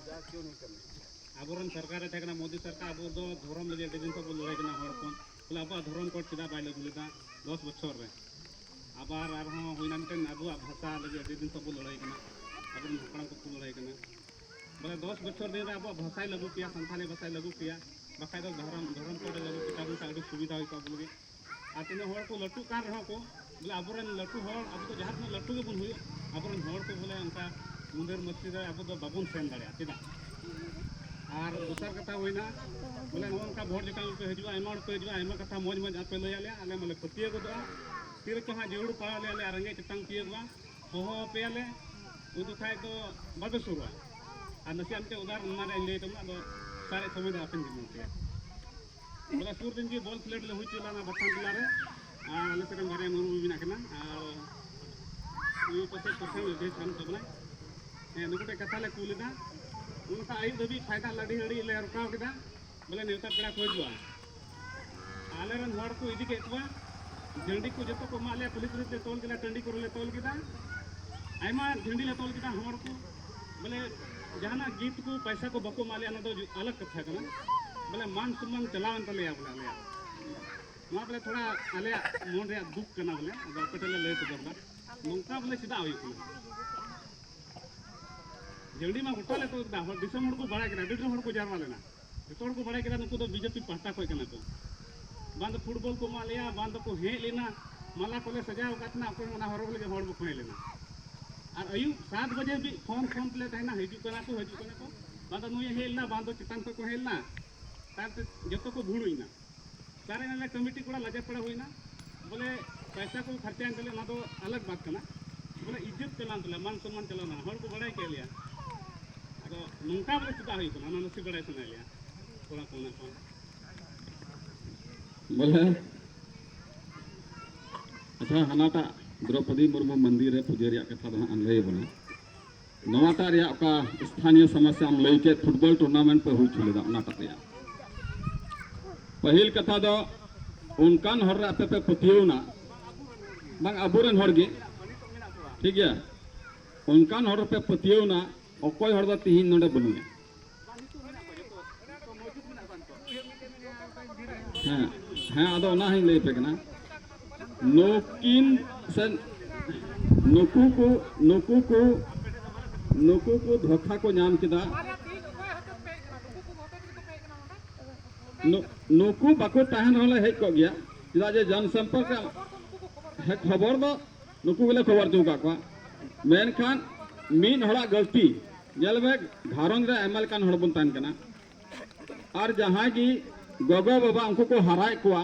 ᱟᱵᱚᱨᱮᱱ ᱥᱚᱨᱠᱟᱨ ᱮ ᱛᱟᱦᱮᱸ ᱠᱟᱱᱟ, ᱢᱳᱫᱤ ᱥᱚᱨᱠᱟᱨ, ᱟᱵᱚ ᱫᱚ ᱫᱷᱚᱨᱚᱢ ᱞᱟᱹᱜᱤᱫ ᱟᱹᱰᱤ ᱫᱤᱱ ᱠᱷᱚᱱ ᱵᱚᱱ ᱞᱟᱹᱲᱦᱟᱹᱭ ᱠᱟᱱᱟ ᱦᱚᱲ ᱦᱚᱯᱚᱱ᱾ ᱵᱚᱞᱮ ᱟᱵᱚᱣᱟᱜ ᱫᱷᱚᱨᱚᱢ ᱠᱳᱰ ᱪᱮᱫᱟᱜ ᱵᱟᱭ ᱞᱟᱹᱜᱩ ᱞᱮᱫᱟ ᱫᱚᱥ ᱵᱚᱪᱷᱚᱨ ᱨᱮ? ᱟᱵᱟᱨ ᱟᱨᱦᱚᱸ ᱦᱩᱭᱱᱟ ᱢᱤᱫᱴᱮᱱ ᱟᱵᱚᱣᱟᱜ ᱵᱷᱟᱥᱟ ᱞᱟᱹᱜᱤᱫ ᱟᱹᱰᱤ ᱫᱤᱱ ᱠᱷᱚᱱ ᱵᱚᱱ ᱞᱟᱹᱲᱦᱟᱹᱭ ᱠᱟᱱᱟ, ᱟᱵᱚᱨᱮᱱ ᱦᱟᱯᱲᱟᱢ ᱠᱚᱠᱚ ᱞᱟᱹᱲᱦᱟᱹᱭ ᱠᱟᱱᱟ᱾ ᱵᱚᱞᱮ ᱫᱚᱥ ᱵᱚᱪᱷᱚᱨ ᱫᱤᱱ ᱨᱮ ᱟᱵᱚᱣᱟᱜ ᱵᱷᱟᱥᱟᱭ ᱞᱟᱹᱜᱩ ᱠᱮᱭᱟ, ᱥᱟᱱᱛᱟᱲᱤ ᱵᱷᱟᱥᱟᱭ ᱞᱟᱹᱜᱩ ᱠᱮᱭᱟ, ᱵᱟᱠᱷᱟᱡ ᱫᱚ ᱫᱷᱚᱨᱚᱢ, ᱫᱷᱚᱨᱚᱢ code ᱮ ᱞᱟᱹᱜᱩ ᱠᱮᱛᱟ ᱵᱚᱱ ᱠᱷᱟᱡ ᱟᱹᱰᱤ ᱥᱩᱵᱤᱫᱷᱟ ᱦᱩᱭ ᱠᱚᱜᱼᱟ ᱟᱵᱚ ᱞᱟᱹᱜᱤᱫ᱾ ᱟᱨ ᱛᱤᱱᱟᱹᱜ ᱦᱚᱲ ᱠᱚ ᱞᱟᱹᱴᱩᱜ ᱠᱟᱱ ᱨᱮᱦᱚᱸ ᱠᱚ, ᱵᱚᱞᱮ ᱟᱵᱚᱨᱮᱱ ᱞᱟᱹᱴᱩ ᱦᱚᱲ, ᱟᱵᱚ ᱫᱚ ᱡᱟᱦᱟᱸ ᱛᱤᱱᱟᱹᱜ ᱞᱟᱹᱴᱩ ᱜᱮᱵᱚᱱ ᱦᱩᱭᱩᱜ, ᱟᱵᱚᱨᱮᱱ ᱦᱚᱲ ᱠᱚ ᱵᱚᱞᱮ ᱚᱱᱠᱟ ᱢᱩᱱᱫᱟᱹᱨ ᱢᱟᱹᱥᱤ ᱨᱮ ᱟᱵᱚ ᱫᱚ ᱵᱟᱵᱚᱱ ᱥᱮᱱ ᱫᱟᱲᱮᱭᱟᱜᱼᱟ᱾ ᱪᱮᱫᱟᱜ? ᱟᱨ ᱫᱚᱥᱟᱨ ᱠᱟᱛᱷᱟ ᱦᱩᱭᱱᱟ, ᱵᱚᱞᱮ ᱱᱚᱜᱼᱚ ᱱᱚᱝᱠᱟ ᱵᱷᱳᱴ ᱡᱚᱠᱷᱚᱱ ᱯᱮ ᱦᱤᱡᱩᱜᱼᱟ, ᱟᱭᱢᱟ ᱦᱚᱲ ᱯᱮ ᱦᱤᱡᱩᱜᱼᱟ, ᱟᱭᱢᱟ ᱠᱟᱛᱷᱟ ᱢᱚᱡᱽ ᱢᱚᱡᱽ ᱟᱯᱮ ᱞᱟᱹᱭ ᱟᱞᱮᱭᱟ, ᱟᱞᱮ ᱢᱟᱞᱮ ᱯᱟᱹᱛᱭᱟᱹᱣ ᱜᱚᱫᱚᱜᱼᱟ᱾ ᱛᱤ ᱨᱮᱪᱚ ᱦᱟᱸᱜ ᱡᱟᱹᱨᱩᱲ ᱯᱟᱲᱟᱣ ᱞᱮᱭᱟ, ᱟᱞᱮ ᱨᱮᱸᱜᱮᱡ ᱛᱮᱛᱟᱝ ᱛᱤᱭᱟᱹᱜᱚᱜᱼᱟ, ᱦᱚᱦᱚ ᱟᱯᱮᱭᱟᱞᱮ, ᱩᱱ ᱡᱚᱠᱷᱟᱡ ᱫᱚ ᱵᱟᱯᱮ ᱥᱩᱨᱩᱜᱼᱟ᱾ ᱟᱨ ᱱᱟᱥᱮᱭᱟᱜ ᱢᱤᱫᱴᱮᱱ ᱩᱫᱟᱦᱚᱨᱚᱱ ᱚᱱᱟ ᱨᱮᱭᱟᱜ ᱤᱧ ᱞᱟᱹᱭ ᱛᱟᱵᱚᱱᱟ, ᱟᱫᱚ ᱥᱟᱨᱮᱡ ᱥᱚᱢᱚᱭ ᱫᱚ ᱟᱯᱮᱧ ᱡᱤᱢᱟᱹ ᱯᱮᱭᱟ᱾ ᱵᱚᱞᱮ ᱥᱩᱨ ᱫᱤᱱ ᱜᱮ ᱵᱚᱞ ᱠᱷᱮᱞᱳᱰ ᱞᱮ ᱦᱩᱭ ᱦᱚᱪᱚ ᱞᱮᱱᱟ ᱵᱟᱛᱷᱟᱱ ᱴᱚᱞᱟ ᱨᱮ, ᱟᱨ ᱟᱞᱮ ᱥᱮᱫ ᱨᱮᱱ ᱵᱟᱨᱭᱟ ᱢᱩᱨᱢᱩ ᱢᱮᱱᱟᱜ ᱠᱤᱱᱟ, ᱟᱨ ᱩᱱᱤ ᱯᱟᱥᱮᱡ ᱯᱨᱚᱥᱟᱱᱛ ᱵᱮᱥ ᱜᱟᱱᱚᱜ ᱛᱟᱵᱚᱱᱟᱭ᱾ ᱦᱮᱸ, ᱱᱩᱠᱩ ᱴᱷᱮᱱ ᱠᱟᱛᱷᱟ ᱞᱮ ᱠᱩᱞ ᱮᱫᱟ, ᱚᱱᱠᱟ ᱟᱹᱭᱩᱵ ᱫᱷᱟᱹᱵᱤᱡ ᱯᱷᱟᱭᱫᱟ ᱞᱟᱹᱰᱤ ᱦᱟᱹᱲᱤ ᱞᱮ ᱨᱚᱠᱟᱣ ᱠᱮᱫᱟ᱾ ᱵᱚᱞᱮ ᱱᱮᱣᱛᱟ ᱯᱮᱲᱟ ᱠᱚ ᱦᱤᱡᱩᱜᱼᱟ᱾ ᱟᱞᱮ ᱨᱮᱱ ᱦᱚᱲ ᱠᱚ ᱤᱫᱤ ᱠᱮᱫ ᱠᱚᱣᱟ, ᱡᱷᱟᱹᱱᱰᱤ ᱠᱚ ᱡᱚᱛᱚ ᱠᱚ ᱮᱢᱟᱜ ᱞᱮᱭᱟ, ᱠᱩᱞᱦᱤ ᱠᱩᱞᱦᱤ ᱛᱮ ᱛᱚᱞ ᱠᱮᱫᱟ, ᱴᱟᱺᱰᱤ ᱠᱚᱨᱮ ᱞᱮ ᱛᱚᱞ ᱠᱮᱫᱟ, ᱟᱭᱢᱟ ᱡᱷᱟᱹᱱᱰᱤ ᱞᱮ ᱛᱚᱞ ᱠᱮᱫᱟ᱾ ᱦᱚᱲ ᱠᱚ ᱵᱚᱞᱮ ᱡᱟᱦᱟᱱᱟᱜ gift ᱠᱚ ᱯᱚᱭᱥᱟ ᱠᱚ ᱵᱟᱠᱚ ᱮᱢᱟᱜ ᱞᱮᱭᱟ, ᱚᱱᱟ ᱫᱚ ᱟᱞᱟᱜᱽ ᱠᱟᱛᱷᱟ ᱠᱟᱱᱟ᱾ ᱵᱚᱞᱮ ᱢᱟᱱ ᱥᱚᱱᱢᱟᱱ ᱪᱟᱞᱟᱣᱮᱱ ᱛᱟᱞᱮᱭᱟ ᱵᱚᱞᱮ ᱟᱞᱮᱭᱟᱜ᱾ ᱱᱚᱣᱟ ᱵᱚᱞᱮ ᱛᱷᱚᱲᱟ ᱟᱞᱮᱭᱟᱜ ᱢᱚᱱ ᱨᱮᱭᱟᱜ ᱫᱩᱠ ᱠᱟᱱᱟ ᱵᱚᱞᱮ, ᱟᱫᱚ ᱟᱯᱮ ᱴᱷᱮᱱ ᱞᱮ ᱞᱟᱹᱭ ᱥᱚᱫᱚᱨ ᱮᱫᱟ, ᱱᱚᱝᱠᱟ ᱵᱚᱞᱮ ᱪᱮᱫᱟᱜ ᱦᱩᱭᱩᱜ ᱠᱟᱱᱟ? ᱡᱷᱟᱹᱱᱰᱤ ᱢᱟ ᱜᱚᱴᱟ ᱞᱮ ᱛᱚᱞ ᱠᱮᱫᱟ, ᱦᱚᱲ ᱫᱤᱥᱚᱢ ᱦᱚᱲ ᱠᱚ ᱵᱟᱲᱟᱭ ᱠᱮᱫᱟ, ᱟᱹᱰᱤ ᱰᱷᱮᱨ ᱦᱚᱲ ᱠᱚ ᱡᱟᱨᱣᱟ ᱞᱮᱱᱟ᱾ ᱡᱚᱛᱚ ᱦᱚᱲ ᱠᱚ ᱵᱟᱲᱟᱭ ᱠᱮᱫᱟ ᱱᱩᱠᱩ ᱫᱚ ᱵᱤᱡᱮᱯᱤ ᱯᱟᱦᱴᱟ ᱠᱷᱚᱱ ᱠᱟᱱᱟ ᱠᱚ᱾ ᱵᱟᱝ ᱫᱚ ᱯᱷᱩᱴᱵᱚᱞ ᱠᱚ ᱮᱢᱟᱜ ᱞᱮᱭᱟ, ᱵᱟᱝ ᱫᱚᱠᱚ ᱦᱮᱡ ᱞᱮᱱᱟ, ᱢᱟᱞᱟ ᱠᱚᱞᱮ ᱥᱟᱡᱟᱣ ᱟᱠᱟᱫ ᱛᱟᱦᱮᱱᱟ, ᱚᱠᱚᱭ ᱦᱚᱸ ᱚᱱᱟ ᱦᱚᱨᱚᱜ ᱞᱟᱹᱜᱤᱫ ᱦᱚᱲ ᱵᱟᱠᱚ ᱦᱮᱡ ᱞᱮᱱᱟ᱾ ᱟᱨ ᱟᱹᱭᱩᱵ ᱥᱟᱛ ᱵᱟᱡᱮ ᱦᱟᱹᱵᱤᱡ ᱯᱷᱳᱱ ᱯᱷᱳᱱ ᱛᱮᱞᱮ ᱛᱟᱦᱮᱱᱟ, ᱦᱤᱡᱩᱜ ᱠᱟᱱᱟ ᱠᱚ, ᱦᱤᱡᱩᱜ ᱠᱟᱱᱟ ᱠᱚ, ᱵᱟᱝ ᱫᱚ ᱱᱩᱭᱮ ᱦᱮᱡ ᱞᱮᱱᱟ, ᱵᱟᱝ ᱫᱚ ᱪᱮᱛᱟᱱ ᱠᱷᱚᱱ ᱠᱚ ᱦᱮᱡ ᱞᱮᱱᱟ᱾ ᱛᱟᱭᱚᱢ ᱛᱮ ᱡᱚᱛᱚ ᱠᱚ ᱵᱷᱩᱲᱩᱡ ᱮᱱᱟ᱾ ᱥᱟᱨᱮᱡ ᱮᱱᱟᱞᱮ, ᱠᱚᱢᱤᱴᱤ ᱠᱚᱲᱟ ᱞᱟᱡᱟ ᱯᱟᱲᱟ ᱦᱩᱭᱱᱟ, ᱵᱚᱞᱮ ᱯᱚᱭᱥᱟ ᱠᱚ ᱠᱷᱚᱨᱪᱟᱭᱮᱱ ᱛᱟᱞᱮ, ᱚᱱᱟ ᱫᱚ ᱟᱞᱟᱜᱽ ᱵᱟᱛ ᱠᱟᱱᱟ᱾ ᱵᱚᱞᱮ ᱤᱡᱽᱡᱚᱛ ᱪᱟᱞᱟᱣᱮᱱ ᱛᱟᱞᱮᱭᱟ, ᱢᱟᱱ ᱥᱚᱱᱢᱟᱱ ᱪᱟᱞᱟᱣ ᱮᱱᱟ, ᱦᱚᱲ ᱠᱚ ᱵᱟᱲᱟᱭ ᱠᱮᱫ ᱞᱮᱭᱟ᱾ ᱟᱫᱚ ᱱᱚᱝᱠᱟ ᱵᱚᱞᱮ ᱪᱮᱫᱟᱜ ᱦᱩᱭᱩᱜ ᱠᱟᱱᱟ, ᱚᱱᱟ ᱱᱟᱥᱮ ᱵᱟᱲᱟᱭ ᱥᱟᱱᱟᱭᱮᱫ ᱞᱮᱭᱟ ᱠᱚᱲᱟ ᱠᱚ ᱢᱮᱱᱟᱜ ᱠᱚᱣᱟ᱾ ᱵᱚᱞᱮ ᱟᱪᱪᱷᱟ, ᱦᱟᱱᱟᱴᱟᱜ ᱫᱨᱚᱯᱚᱫᱤ ᱢᱩᱨᱢᱩ ᱢᱚᱱᱫᱤᱨ ᱨᱮ ᱯᱩᱡᱟᱹ ᱨᱮᱭᱟᱜ ᱠᱟᱛᱷᱟ ᱫᱚ ᱦᱟᱸᱜ ᱮᱢ ᱞᱟᱹᱭ ᱟᱵᱚᱱᱟ᱾ ᱱᱚᱣᱟᱴᱟᱜ ᱨᱮᱭᱟᱜ ᱚᱠᱟ ᱥᱛᱷᱟᱱᱤᱭᱚ ᱥᱚᱢᱚᱥᱥᱟ ᱮᱢ ᱞᱟᱹᱭ ᱠᱮᱫ, ᱯᱷᱩᱴᱵᱚᱞ ᱴᱩᱨᱱᱟᱢᱮᱱᱴ ᱯᱮ ᱦᱩᱭ ᱦᱚᱪᱚ ᱞᱮᱫᱟ, ᱚᱱᱟᱴᱟᱜ ᱨᱮᱭᱟᱜ ᱯᱟᱹᱦᱤᱞ ᱠᱟᱛᱷᱟ ᱫᱚ ᱚᱱᱠᱟᱱ ᱦᱚᱨ ᱨᱮ ᱟᱯᱮ ᱯᱮ ᱯᱟᱹᱛᱭᱟᱹᱣ ᱮᱱᱟ, ᱵᱟᱝ ᱟᱵᱚᱨᱮᱱ ᱦᱚᱲ ᱜᱮ, ᱴᱷᱤᱠ ᱜᱮᱭᱟ, ᱚᱱᱠᱟᱱ ᱦᱚᱨ ᱨᱮᱯᱮ ᱯᱟᱹᱛᱭᱟᱹᱣ ᱮᱱᱟ, ᱚᱠᱚᱭ ᱦᱚᱲ ᱫᱚ ᱛᱤᱦᱤᱧ ᱱᱚᱰᱮ ᱵᱟᱹᱱᱩᱭᱟ᱾ ᱦᱮᱸ, ᱦᱮᱸ, ᱟᱫᱚ ᱚᱱᱟ ᱦᱚᱸᱧ ᱞᱟᱹᱭ ᱟᱯᱮ ᱠᱟᱱᱟ᱾ ᱱᱩᱠᱤᱱ ᱥᱮ ᱱᱩᱠᱩ ᱠᱚ, ᱱᱩᱠᱩ ᱠᱚ ᱱᱩᱠᱩ ᱠᱚ ᱫᱷᱳᱠᱟ ᱠᱚ ᱧᱟᱢ ᱠᱮᱫᱟ᱾ ᱱᱩ-, ᱱᱩᱠᱩ ᱵᱟᱠᱚ ᱛᱟᱦᱮᱱ ᱨᱮᱦᱚᱸ ᱞᱮ ᱦᱮᱡ ᱠᱚᱜ ᱜᱮᱭᱟ, ᱪᱮᱫᱟᱜ ᱡᱮ ᱡᱚᱱ ᱥᱚᱢᱯᱚᱨᱠ ᱦᱮ-, ᱠᱷᱚᱵᱚᱨ ᱫᱚ ᱱᱩᱠᱩ ᱜᱮᱞᱮ ᱠᱷᱚᱵᱚᱨ ᱦᱚᱪᱚ ᱟᱠᱟᱫ ᱠᱚᱣᱟ᱾ ᱢᱮᱱᱠᱷᱟᱱ ᱢᱤᱫ ᱦᱚᱲᱟᱜ ᱜᱟᱹᱞᱛᱤ, ᱧᱮᱞ ᱢᱮ, ᱜᱷᱟᱨᱚᱸᱡᱽ ᱨᱮ ᱟᱭᱢᱟ ᱞᱮᱠᱟᱱ ᱦᱚᱲ ᱵᱚᱱ ᱛᱟᱦᱮᱱ ᱠᱟᱱᱟ, ᱟᱨ ᱡᱟᱦᱟᱸᱭ ᱜᱮ ᱜᱚᱜᱚ ᱵᱟᱵᱟ ᱩᱱᱠᱩ ᱠᱚ ᱦᱟᱨᱟᱭᱮᱫ ᱠᱚᱣᱟ,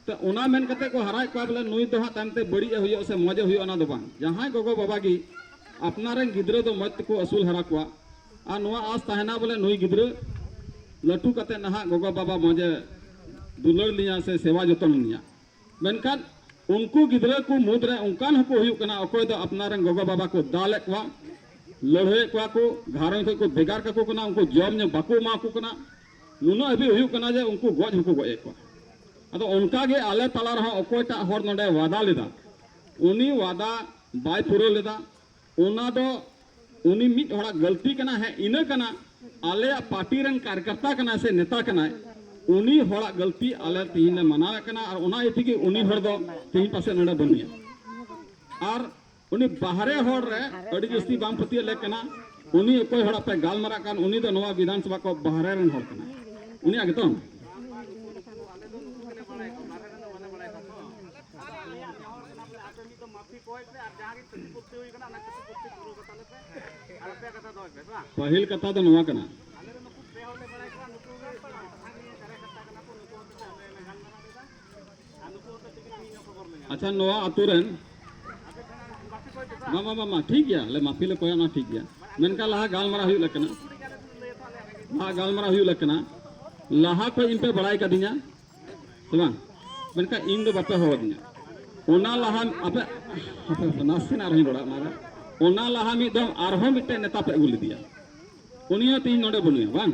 ᱛᱚ ᱚᱱᱟ ᱢᱮᱱ ᱠᱟᱛᱮ ᱠᱚ ᱦᱟᱨᱟᱭᱮᱫ ᱠᱚᱣᱟ ᱵᱚᱞᱮ ᱱᱩᱭ ᱫᱚ ᱦᱟᱸᱜ ᱛᱟᱭᱚᱢ ᱛᱮ ᱵᱟᱹᱲᱤᱡ ᱮ ᱦᱩᱭᱩᱜᱼᱟ ᱥᱮ ᱢᱚᱡᱽ ᱮ ᱦᱩᱭᱩᱜᱼᱟ, ᱚᱱᱟ ᱫᱚ ᱵᱟᱝ᱾ ᱡᱟᱦᱟᱸᱭ ᱜᱚᱜᱚ ᱵᱟᱵᱟ ᱜᱮ ᱟᱯᱱᱟᱨ ᱨᱮᱱ ᱜᱤᱫᱽᱨᱟᱹ ᱫᱚ ᱢᱚᱡᱽ ᱛᱮᱠᱚ ᱟᱹᱥᱩᱞ ᱦᱟᱨᱟ ᱠᱚᱣᱟ, ᱟᱨ ᱱᱚᱣᱟ ᱟᱥ ᱛᱟᱦᱮᱱᱟ ᱵᱚᱞᱮ ᱱᱩᱭ ᱜᱤᱫᱽᱨᱟᱹ ᱞᱟᱹᱴᱩ ᱠᱟᱛᱮ ᱱᱟᱦᱟᱜ ᱜᱚᱜᱚ ᱵᱟᱵᱟ ᱢᱚᱡᱽ ᱮ ᱫᱩᱞᱟᱹᱲ ᱞᱤᱧᱟ ᱥᱮ ᱥᱮᱵᱟ ᱡᱚᱛᱚᱱ ᱞᱤᱧᱟ᱾ ᱢᱮᱱᱠᱷᱟᱱ ᱩᱱᱠᱩ ᱜᱤᱫᱽᱨᱟᱹ ᱠᱚ ᱢᱩᱫᱽᱨᱮ ᱚᱱᱠᱟᱱ ᱦᱚᱸᱠᱚ ᱦᱩᱭᱩᱜ ᱠᱟᱱᱟ, ᱚᱠᱚᱭ ᱫᱚ ᱟᱯᱱᱟᱨ ᱨᱮᱱ ᱜᱚᱜᱚ ᱵᱟᱵᱟ ᱠᱚ ᱫᱟᱞᱮᱫ ᱠᱚᱣᱟ, ᱞᱟᱹᱲᱦᱟᱹᱭᱮᱫ ᱠᱚᱣᱟ ᱠᱚ, ᱜᱷᱟᱨᱚᱸᱡᱽ ᱠᱷᱚᱱ ᱠᱚ ᱵᱷᱮᱜᱟᱨ ᱠᱟᱠᱚ ᱠᱟᱱᱟ, ᱩᱱᱠᱩ ᱡᱚᱢ ᱧᱩ ᱵᱟᱠᱚ ᱮᱢᱟ ᱠᱚ ᱠᱟᱱᱟ, ᱱᱩᱱᱟᱹᱜ ᱦᱟᱹᱵᱤᱡ ᱦᱩᱭᱩᱜ ᱠᱟᱱᱟ ᱡᱮ ᱩᱱᱠᱩ ᱜᱚᱡ ᱦᱚᱸᱠᱚ ᱜᱚᱡ ᱮᱫ ᱠᱚᱣᱟ᱾ ᱟᱫᱚ ᱚᱱᱠᱟ ᱜᱮ ᱟᱞᱮ ᱛᱟᱞᱟ ᱨᱮᱦᱚᱸ ᱚᱠᱚᱭᱴᱟᱜ ᱦᱚᱲ ᱱᱚᱰᱮ ᱣᱟᱫᱟ ᱞᱮᱫᱟ, ᱩᱱᱤ ᱣᱟᱫᱟ ᱵᱟᱭ ᱯᱩᱨᱟᱹᱣ ᱞᱮᱫᱟ᱾ ᱚᱱᱟ ᱫᱚ ᱩᱱᱤ ᱢᱤᱫ ᱦᱚᱲᱟᱜ ᱜᱟᱹᱞᱛᱤ ᱠᱟᱱᱟ, ᱦᱮᱸ, ᱤᱱᱟᱹ ᱠᱟᱱᱟ᱾ ᱟᱞᱮᱭᱟᱜ ᱯᱟᱨᱴᱤ ᱨᱮᱱ ᱠᱟᱨᱭᱚᱠᱚᱨᱛᱟ ᱠᱟᱱᱟᱭ ᱥᱮ ᱱᱮᱛᱟ ᱠᱟᱱᱟᱭ, ᱩᱱᱤ ᱦᱚᱲᱟᱜ ᱜᱟᱹᱞᱛᱤ ᱟᱞᱮ ᱛᱮᱦᱮᱧ ᱞᱮ ᱢᱟᱱᱟᱣᱮᱫ ᱠᱟᱱᱟ, ᱟᱨ ᱚᱱᱟ ᱤᱭᱟᱹ ᱛᱮᱜᱮ ᱩᱱᱤ ᱦᱚᱲ ᱫᱚ ᱛᱮᱦᱮᱧ ᱯᱟᱥᱮᱡ ᱱᱚᱰᱮ ᱵᱟᱹᱱᱩᱭᱟ᱾ ᱟᱨ ᱩᱱᱤ ᱵᱟᱦᱨᱮ ᱦᱚᱲ ᱨᱮ ᱟᱹᱰᱤ ᱡᱟᱹᱥᱛᱤ ᱵᱟᱝ ᱯᱟᱹᱛᱭᱟᱹᱜ ᱞᱮᱠ ᱠᱟᱱᱟ᱾ ᱩᱱᱤ ᱚᱠᱚᱭ ᱦᱚᱲᱟᱜ ᱯᱮ ᱜᱟᱞᱢᱟᱨᱟᱜ ᱠᱟᱱ, ᱩᱱᱤ ᱫᱚ ᱱᱚᱣᱟ ᱵᱤᱫᱷᱟᱱ ᱥᱚᱵᱷᱟ ᱠᱚ ᱵᱟᱦᱨᱮ ᱨᱮᱱ ᱦᱚᱲ ᱠᱟᱱᱟᱭ, ᱩᱱᱤᱭᱟᱜ ᱜᱮᱛᱚ᱾ ᱯᱟᱹᱦᱤᱞ ᱠᱟᱛᱷᱟ ᱫᱚ ᱱᱚᱣᱟ ᱠᱟᱱᱟ᱾ ᱟᱪᱪᱷᱟ, ᱱᱚᱣᱟ ᱟᱛᱳ ᱨᱮᱱ, ᱢᱟ, ᱢᱟ, ᱢᱟ, ᱢᱟ, ᱴᱷᱤᱠ ᱜᱮᱭᱟ, ᱟᱞᱮ ᱢᱟᱹᱯᱤ ᱞᱮ ᱠᱚᱭᱟ, ᱚᱱᱟ ᱴᱷᱤᱠ ᱜᱮᱭᱟ᱾ ᱢᱮᱱᱠᱷᱟᱱ ᱞᱟᱦᱟ ᱜᱟᱞᱢᱟᱨᱟᱣ ᱦᱩᱭᱩᱜ ᱞᱮᱠᱟᱱᱟ, ᱞᱟᱦᱟ ᱜᱟᱞᱢᱟᱨᱟᱣ ᱦᱩᱭᱩᱜ ᱞᱮᱠᱟᱱᱟ, ᱞᱟᱦᱟ ᱠᱷᱚᱡ ᱤᱧ ᱯᱮ ᱵᱟᱲᱟᱭ ᱠᱟᱫᱤᱧᱟ ᱥᱮ ᱵᱟᱝ? ᱢᱮᱱᱠᱷᱟᱱ ᱤᱧ ᱫᱚ ᱵᱟᱯᱮ ᱦᱚᱦᱚ ᱟᱹᱫᱤᱧᱟ᱾ ᱚᱱᱟ ᱞᱟᱦᱟ ᱟᱯᱮ, ᱟᱯᱮ ᱱᱟᱥᱮᱱᱟᱜ ᱟᱨᱦᱚᱸᱧ ᱨᱚᱲᱟ, ᱚᱱᱟ ᱨᱮ, ᱚᱱᱟ ᱞᱟᱦᱟ ᱢᱤᱫ ᱫᱚᱢ ᱟᱨᱦᱚᱸ ᱢᱤᱫᱴᱮᱱ ᱱᱮᱛᱟ ᱯᱮ ᱟᱹᱜᱩ ᱞᱮᱫᱮᱭᱟ, ᱩᱱᱤ ᱦᱚᱸ ᱛᱮᱦᱮᱧ ᱱᱚᱰᱮ ᱵᱟᱹᱱᱩᱭᱟ, ᱵᱟᱝ?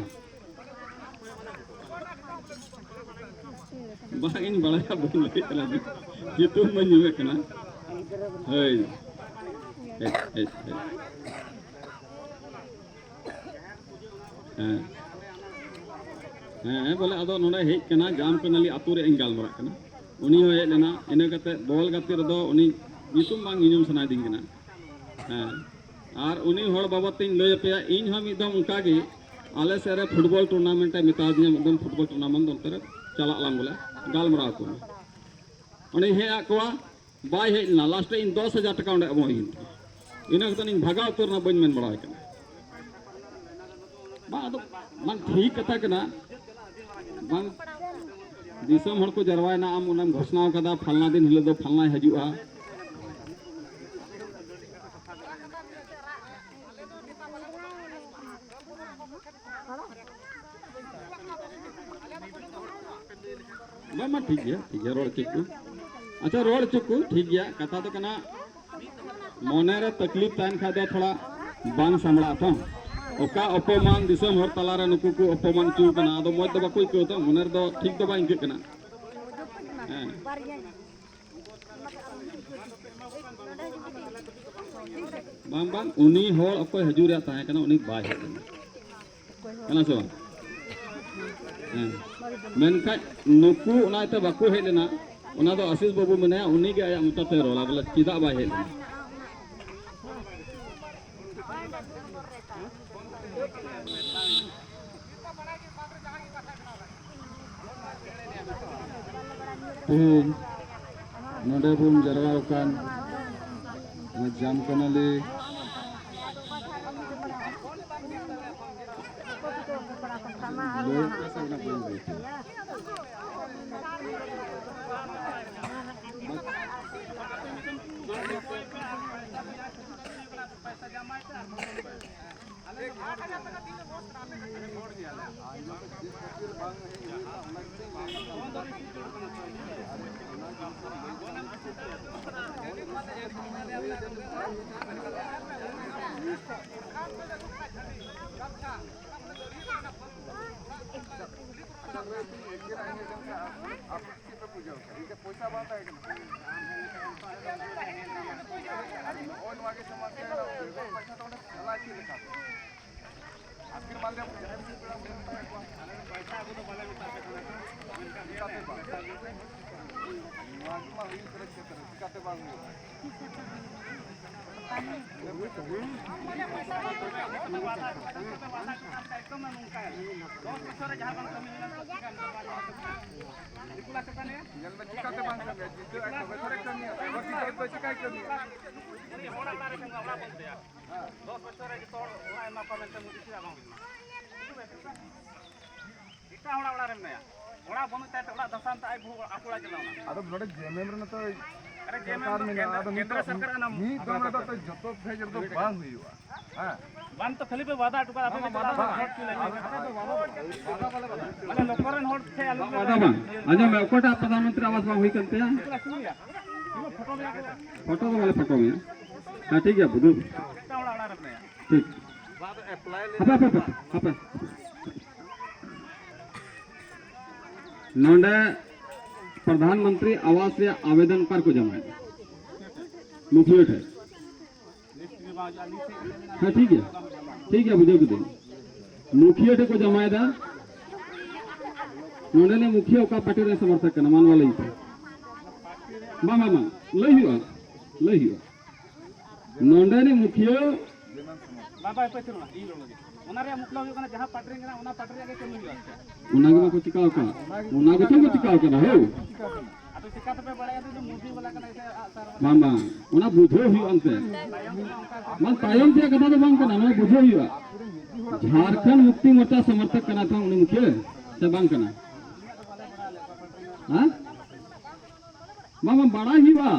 ᱵᱟᱝ ᱤᱧ ᱵᱟᱲᱟᱭᱟ, ᱵᱟᱹᱧ ᱞᱟᱹᱭ ᱠᱟᱱᱟ, ᱧᱩᱛᱩᱢ ᱵᱟᱹᱧ ᱧᱩᱢᱮᱫ ᱠᱟᱱᱟ᱾ ᱦᱳᱭ, ᱦᱮᱡ, ᱦᱮᱡ, ᱦᱮᱡ᱾ ᱦᱮᱸ᱾ ᱦᱮᱸ, ᱵᱚᱞᱮ ᱟᱫᱚ ᱱᱚᱰᱮ ᱦᱮᱡ ᱠᱟᱱᱟ, ᱡᱟᱢ ᱠᱟᱱᱟᱞᱤ ᱟᱛᱳ ᱨᱮ ᱤᱧ ᱜᱟᱞᱢᱟᱨᱟᱜ ᱠᱟᱱᱟ᱾ ᱩᱱᱤ ᱦᱚᱸ ᱦᱮᱡ ᱞᱮᱱᱟ, ᱤᱱᱟᱹ ᱠᱟᱛᱮ ᱵᱚᱞ ᱜᱟᱛᱮ ᱨᱮᱫᱚ ᱩᱱᱤ ᱧᱩᱛᱩᱢ ᱵᱟᱝ ᱧᱩᱧᱩᱢ ᱥᱟᱱᱟᱭᱮᱫᱤᱧ ᱠᱟᱱᱟ᱾ ᱦᱮᱸ, ᱟᱨ ᱩᱱᱤ ᱦᱚᱲ ᱵᱟᱵᱚᱫ ᱛᱤᱧ ᱞᱟᱹᱭ ᱟᱯᱮᱭᱟ, ᱤᱧ ᱦᱚᱸ ᱢᱤᱫ ᱫᱚᱢ ᱚᱱᱠᱟ ᱜᱮ ᱟᱞᱮ ᱥᱮᱫ ᱨᱮ ᱯᱷᱩᱴᱵᱚᱞ ᱴᱩᱨᱱᱟᱢᱮᱱᱴ ᱮ ᱢᱮᱛᱟ ᱫᱤᱧᱟ, ᱢᱤᱫ ᱫᱚᱢ ᱯᱷᱩᱴᱵᱚᱞ ᱴᱩᱨᱱᱟᱢᱮᱱᱴ ᱫᱚ ᱚᱱᱛᱮ ᱨᱮ ᱪᱟᱞᱟᱜ ᱞᱟᱝ ᱵᱚᱞᱮ ᱜᱟᱞᱢᱟᱨᱟᱣ ᱠᱚ᱾ ᱚᱸᱰᱮᱧ ᱦᱮᱡ ᱟᱫ ᱠᱚᱣᱟ, ᱵᱟᱭ ᱦᱮᱡ ᱞᱮᱱᱟ᱾ ᱞᱟᱥᱴ ᱨᱮ ᱤᱧ ᱫᱚᱥ ᱦᱟᱡᱟᱨ ᱴᱟᱠᱟ ᱚᱸᱰᱮ ᱮᱢᱚᱜ ᱦᱩᱭᱮᱱ ᱛᱤᱧᱟ᱾ ᱤᱱᱟᱹ ᱠᱟᱛᱮ ᱤᱧ ᱵᱷᱟᱜᱟᱣ ᱩᱛᱟᱹᱨ ᱮᱱᱟ, ᱵᱟᱹᱧ ᱢᱮᱱ ᱵᱟᱲᱟᱣᱟᱭ ᱠᱟᱱᱟ᱾ ᱵᱟᱝ, ᱟᱫᱚ ᱵᱟᱝ ᱴᱷᱤᱠ ᱠᱟᱛᱷᱟ ᱠᱟᱱᱟ᱾ ᱵᱟᱝ, ᱫᱤᱥᱚᱢ ᱦᱚᱲ ᱠᱚ ᱡᱟᱨᱣᱟᱭᱮᱱᱟ, ᱟᱢ ᱚᱱᱟᱢ ᱜᱷᱳᱥᱱᱟ ᱟᱠᱟᱫᱟ, ᱯᱷᱟᱞᱱᱟ ᱫᱤᱱ ᱦᱤᱞᱳᱜ ᱫᱚ ᱯᱷᱟᱞᱱᱟᱭ ᱦᱤᱡᱩᱜᱼᱟ᱾ ᱵᱟᱝ, ᱵᱟᱝ, ᱴᱷᱤᱠ ᱜᱮᱭᱟ, ᱴᱷᱤᱠ ᱜᱮᱭᱟ, ᱨᱚᱲ ᱦᱚᱪᱚ ᱠᱚ᱾ ᱟᱪᱪᱷᱟ, ᱨᱚᱲ ᱦᱚᱪᱚ ᱠᱚ, ᱴᱷᱤᱠ ᱜᱮᱭᱟ᱾ ᱠᱟᱛᱷᱟ ᱫᱚ ᱠᱟᱱᱟ, ᱢᱚᱱᱮ ᱨᱮ ᱛᱟᱠᱞᱤᱯ ᱛᱟᱦᱮᱱ ᱠᱷᱟᱡ ᱫᱚ ᱛᱷᱚᱲᱟ ᱵᱟᱝ ᱥᱟᱢᱵᱲᱟᱜᱼᱟ ᱛᱚ᱾ ᱚᱠᱟ ᱚᱯᱚᱢᱟᱱ ᱫᱤᱥᱚᱢ ᱦᱚᱲ ᱛᱟᱞᱟᱨᱮ ᱱᱩᱠᱩ ᱠᱚ ᱚᱯᱚᱢᱟᱱ ᱦᱚᱪᱚ ᱠᱟᱱᱟ, ᱟᱫᱚ ᱢᱚᱡᱽ ᱫᱚ ᱵᱟᱠᱚ ᱟᱹᱭᱠᱟᱹᱣ ᱛᱚ, ᱢᱚᱱᱮ ᱨᱮᱫᱚ ᱴᱷᱤᱠ ᱫᱚ ᱵᱟᱭ ᱟᱹᱭᱠᱟᱹᱜ ᱠᱟᱱᱟ᱾ ᱦᱮᱸ᱾ ᱵᱟᱝ, ᱵᱟᱝ, ᱩᱱᱤ ᱦᱚᱲ ᱚᱠᱚᱭ ᱦᱤᱡᱩᱜ ᱨᱮᱭᱟᱜ ᱛᱟᱦᱮᱸ ᱠᱟᱱᱟ, ᱩᱱᱤ ᱵᱟᱭ ᱦᱮᱡ ᱞᱮᱱᱟ᱾ ᱠᱟᱱᱟ ᱥᱮ ᱵᱟᱝ? ᱦᱮᱸ᱾ ᱢᱮᱱᱠᱷᱟᱱ ᱱᱩᱠᱩ ᱚᱱᱟ ᱤᱭᱟᱹᱛᱮ ᱵᱟᱠᱚ ᱦᱮᱡ ᱞᱮᱱᱟ, ᱚᱱᱟ ᱫᱚ ᱟᱥᱤᱥ ᱵᱟᱹᱵᱩ ᱢᱮᱱᱟᱭᱟ, ᱩᱱᱤ ᱜᱮ ᱟᱭᱟᱜ ᱢᱚᱪᱟ ᱛᱮ ᱨᱚᱲᱟ, ᱵᱚᱞᱮ ᱪᱮᱫᱟᱜ ᱵᱟᱭ ᱦᱮᱡ ᱞᱮᱱᱟ᱾ ᱛᱮᱦᱮᱧ ᱱᱚᱰᱮ ᱵᱚᱱ ᱡᱟᱨᱣᱟ ᱟᱠᱟᱱ ᱡᱟᱢᱠᱟᱱᱟᱞᱤ ᱞᱟᱹᱭ ᱯᱮ ᱥᱮ ᱚᱱᱟ ᱵᱟᱹᱧ ᱞᱟᱹᱭ ᱠᱮᱫᱟ᱾ ᱯᱚᱭᱥᱟ ᱵᱟᱝ ᱛᱟᱦᱮᱸ ᱠᱟᱱᱟ᱾ ᱱᱚᱜᱼᱚᱭ ᱱᱚᱣᱟ ᱜᱮ ᱥᱚᱢᱟᱡᱽ ᱨᱮ ᱯᱚᱭᱥᱟ ᱫᱚ ᱚᱸᱰᱮ ᱪᱟᱞᱟᱜ ᱪᱮᱫ ᱞᱮᱠᱟ? ᱟᱹᱠᱷᱤᱨ ᱢᱟᱞ ᱨᱮ ᱡᱟᱦᱟᱸᱭ ᱯᱮᱲᱟ ᱵᱚᱱ ᱢᱮᱛᱟᱣ ᱠᱚᱣᱟ, ᱟᱞᱮ ᱫᱚ ᱯᱚᱭᱥᱟ ᱟᱹᱜᱩ ᱫᱚ ᱵᱟᱞᱮ ᱢᱮᱛᱟᱜ ᱯᱮ ᱠᱟᱱᱟ᱾ ᱪᱤᱠᱟᱹᱛᱮ ᱵᱟᱝ? ᱱᱚᱣᱟ ᱪᱤᱠᱟᱹᱛᱮ ᱵᱟᱝ ᱦᱩᱭᱩᱜᱼᱟ? ᱧᱮᱞ ᱢᱮ, ᱪᱤᱠᱟᱹᱛᱮ ᱵᱟᱝ ᱠᱟᱹᱢᱤᱭᱟ? ᱡᱤᱛᱟᱹ ᱟᱡ ᱛᱚᱵᱮ ᱛᱷᱚᱲᱮ ᱠᱟᱹᱢᱤᱭᱟ᱾ ᱵᱟᱹᱠᱤ ᱫᱚ ᱪᱤᱠᱟᱹᱭ ᱠᱟᱹᱢᱤᱭᱟ? ᱦᱚᱲᱟᱜ ᱚᱲᱟᱜ ᱨᱮ ᱵᱚᱸᱜᱟ ᱚᱲᱟᱜ ᱵᱚᱱ ᱛᱮᱭᱟ᱾ ᱫᱚᱥ ᱵᱚᱪᱷᱚᱨ ᱨᱮ ᱡᱚᱛᱚ ᱦᱚᱲ ᱚᱲᱟᱜ ᱮᱢᱟ ᱠᱚᱣᱟ ᱢᱮᱱᱛᱮ ᱢᱳᱫᱤ ᱪᱮᱫᱟᱜ ᱵᱟᱝ ᱦᱩᱭ ᱞᱮᱱᱟ? ᱮᱴᱟᱜ ᱦᱚᱲᱟᱜ ᱚᱲᱟᱜ ᱨᱮ ᱢᱮᱱᱟᱭᱟ, ᱚᱲᱟᱜ ᱵᱟᱹᱱᱩᱜ ᱛᱟᱭ ᱛᱮ ᱚᱲᱟᱜ ᱫᱷᱟᱥᱟᱣ ᱛᱮ ᱟᱡ ᱵᱟᱹᱦᱩ ᱟᱠᱚ ᱚᱲᱟᱜ ᱪᱟᱞᱟᱣ ᱮᱱᱟ᱾ ᱟᱫᱚ ᱱᱚᱰᱮ ᱡᱮ ᱮᱢ ᱮᱢ ᱨᱮ ᱱᱤᱛᱚᱜ ᱟᱨᱮ ᱡᱮ ᱮᱢ ᱥᱚᱨᱠᱟᱨ ᱫᱚ ᱢᱮᱱᱟᱜᱼᱟ, ᱠᱮᱱᱫᱨᱚ, ᱟᱫᱚ ᱠᱮᱱᱫᱨᱚ ᱱᱤᱛᱚᱜ ᱥᱚᱨᱠᱟᱨ ᱚᱱᱟ ᱢᱤᱫ ᱫᱚᱢ ᱨᱮᱫᱚ ᱛᱚ ᱡᱚᱛᱚ ᱯᱷᱮᱡᱽ ᱨᱮᱫᱚ ᱵᱟᱝ ᱦᱩᱭᱩᱜᱼᱟ᱾ ᱦᱮᱸ᱾ ᱵᱟᱝ ᱛᱚ ᱠᱷᱟᱹᱞᱤ ᱯᱮ ᱣᱟᱫᱟ ᱦᱚᱴᱚ ᱠᱟᱫᱟ, ᱟᱯᱮ ᱵᱟᱝ, ᱜᱮ ᱵᱟᱝ, ᱪᱟᱞᱟᱣ ᱵᱟᱝ᱾ ᱦᱚᱲ ᱠᱤᱱ ᱞᱟᱹᱭ ᱟᱞᱮ ᱫᱚ ᱵᱟᱵᱟ ᱫᱚ ᱵᱟᱝ᱾ ᱢᱟᱱᱮ ᱞᱳᱠᱟᱞ ᱨᱮᱱ ᱦᱚᱲ ᱴᱷᱮᱱ ᱟᱞᱚ ᱯᱮ ᱵᱟᱵᱟ ᱫᱚ ᱵᱟᱝ᱾ ᱟᱸᱡᱚᱢ ᱢᱮ, ᱚᱠᱚᱭᱴᱟᱜ ᱯᱨᱚᱫᱷᱟᱱ ᱢᱚᱱᱛᱨᱤ ᱟᱵᱟᱥ ᱵᱟᱝ ᱦᱩᱭ ᱠᱟᱱ ᱛᱟᱭᱟ? ᱯᱷᱳᱴᱳ ᱫᱚ ᱵᱟᱞᱮ ᱯᱷᱳᱴᱳ ᱢᱮᱭᱟ᱾ ᱦᱮᱸ, ᱴᱷᱤᱠ ᱜᱮᱭᱟ, ᱵᱩᱡᱷᱟᱹᱣ᱾ ᱮᱴᱟᱜ ᱦᱚᱲᱟᱜ ᱚᱲᱟᱜ ᱨᱮ ᱢᱮᱱᱟᱭᱟ᱾ ᱴᱷᱤᱠ᱾ ᱦᱟᱯᱮ, ᱦᱟᱯᱮ, ᱦᱟᱯᱮ, ᱦᱟᱯᱮ᱾ ᱱᱚᱰᱮ ᱯᱨᱚᱫᱷᱟᱱ ᱢᱚᱱᱛᱨᱤ ᱟᱵᱟᱥ ᱨᱮᱭᱟᱜ ᱟᱵᱮᱫᱚᱱ ᱚᱠᱟ ᱨᱮᱠᱚ ᱡᱚᱢᱟᱭᱟ? ᱢᱩᱠᱷᱤᱭᱟᱹ ᱴᱷᱮᱱ᱾ ᱦᱮᱸ, ᱴᱷᱤᱠ ᱜᱮᱭᱟ, ᱴᱷᱤᱠ ᱜᱮᱭᱟ, ᱵᱩᱡᱷᱟᱹᱣ ᱠᱤᱫᱟᱹᱧ᱾ ᱢᱩᱠᱷᱤᱭᱟᱹ ᱴᱷᱮᱱ ᱠᱚ ᱡᱚᱢᱟᱭᱮᱫᱟ᱾ ᱱᱚᱰᱮᱱᱤᱡ ᱢᱩᱠᱷᱤᱭᱟᱹ ᱚᱠᱟ ᱯᱟᱨᱴᱤ ᱨᱮ ᱥᱚᱢᱚᱨᱛᱷᱚᱠ ᱠᱟᱱᱟ, ᱢᱟ ᱱᱚᱣᱟ ᱞᱟᱹᱭ ᱯᱮ᱾ ᱵᱟᱝ, ᱵᱟᱝ, ᱵᱟᱝ, ᱞᱟᱹᱭ ᱦᱩᱭᱩᱜᱼᱟ, ᱞᱟᱹᱭ ᱦᱩᱭᱩᱜᱼᱟ᱾ ᱱᱚᱰᱮᱱᱤᱡ ᱢᱩᱠᱷᱤᱭᱟᱹ ᱵᱟᱵᱟ, ᱯᱟᱹᱪᱷᱞᱟᱹ ᱤᱧ ᱨᱚᱲ ᱞᱟᱹᱜᱤᱫ᱾ ᱚᱱᱟ ᱨᱮᱭᱟᱜ ᱢᱚᱛᱞᱚᱵ ᱦᱩᱭᱩᱜ ᱠᱟᱱᱟ, ᱡᱟᱦᱟᱸ ᱯᱟᱨᱴᱤ ᱨᱮᱱ ᱠᱟᱱᱟ, ᱚᱱᱟ ᱯᱟᱨᱴᱤ ᱨᱮᱭᱟᱜ ᱜᱮ ᱠᱟᱹᱢᱤ ᱦᱩᱭᱩᱜᱼᱟ᱾ ᱚᱱᱟ ᱜᱮ ᱵᱟᱠᱚ ᱪᱤᱠᱟᱹᱣ ᱠᱟᱱᱟ, ᱚᱱᱟ ᱜᱮᱛᱚ ᱠᱚ ᱪᱤᱠᱟᱹᱣ ᱠᱟᱱᱟ ᱦᱳ᱾ ᱟᱫᱚ ᱪᱤᱠᱟᱹ ᱛᱮᱯᱮ ᱵᱟᱲᱟᱭᱟ ᱡᱮ ᱢᱳᱫᱤ ᱵᱟᱞᱟ ᱠᱟᱱᱟᱭ ᱥᱮ ᱟᱜ ᱥᱟᱨ ᱵᱟᱞᱟ? ᱵᱟᱝ, ᱵᱟᱝ, ᱚᱱᱟ ᱵᱩᱡᱷᱟᱹᱣ ᱦᱩᱭᱩᱜᱼᱟ ᱮᱱᱛᱮ᱾ ᱵᱟᱝ, ᱛᱟᱭᱚᱢ ᱛᱮᱭᱟᱜ ᱠᱟᱛᱷᱟ ᱫᱚ ᱵᱟᱝ ᱠᱟᱱᱟ, ᱱᱚᱣᱟ ᱵᱩᱡᱷᱟᱹᱣ ᱦᱩᱭᱩᱜᱼᱟ᱾ ᱡᱷᱟᱲᱠᱷᱚᱸᱰ ᱢᱩᱠᱛᱤ ᱢᱳᱨᱪᱟ ᱥᱚᱢᱚᱨᱛᱷᱚᱠ ᱠᱟᱱᱟ ᱛᱚ ᱩᱱᱤ ᱢᱩᱠᱷᱤᱭᱟᱹ, ᱥᱮ ᱵᱟᱝ ᱠᱟᱱᱟ? ᱦᱮᱸ? ᱵᱟᱝ, ᱵᱟᱝ, ᱵᱟᱲᱟᱭ ᱦᱩᱭᱩᱜᱼᱟ᱾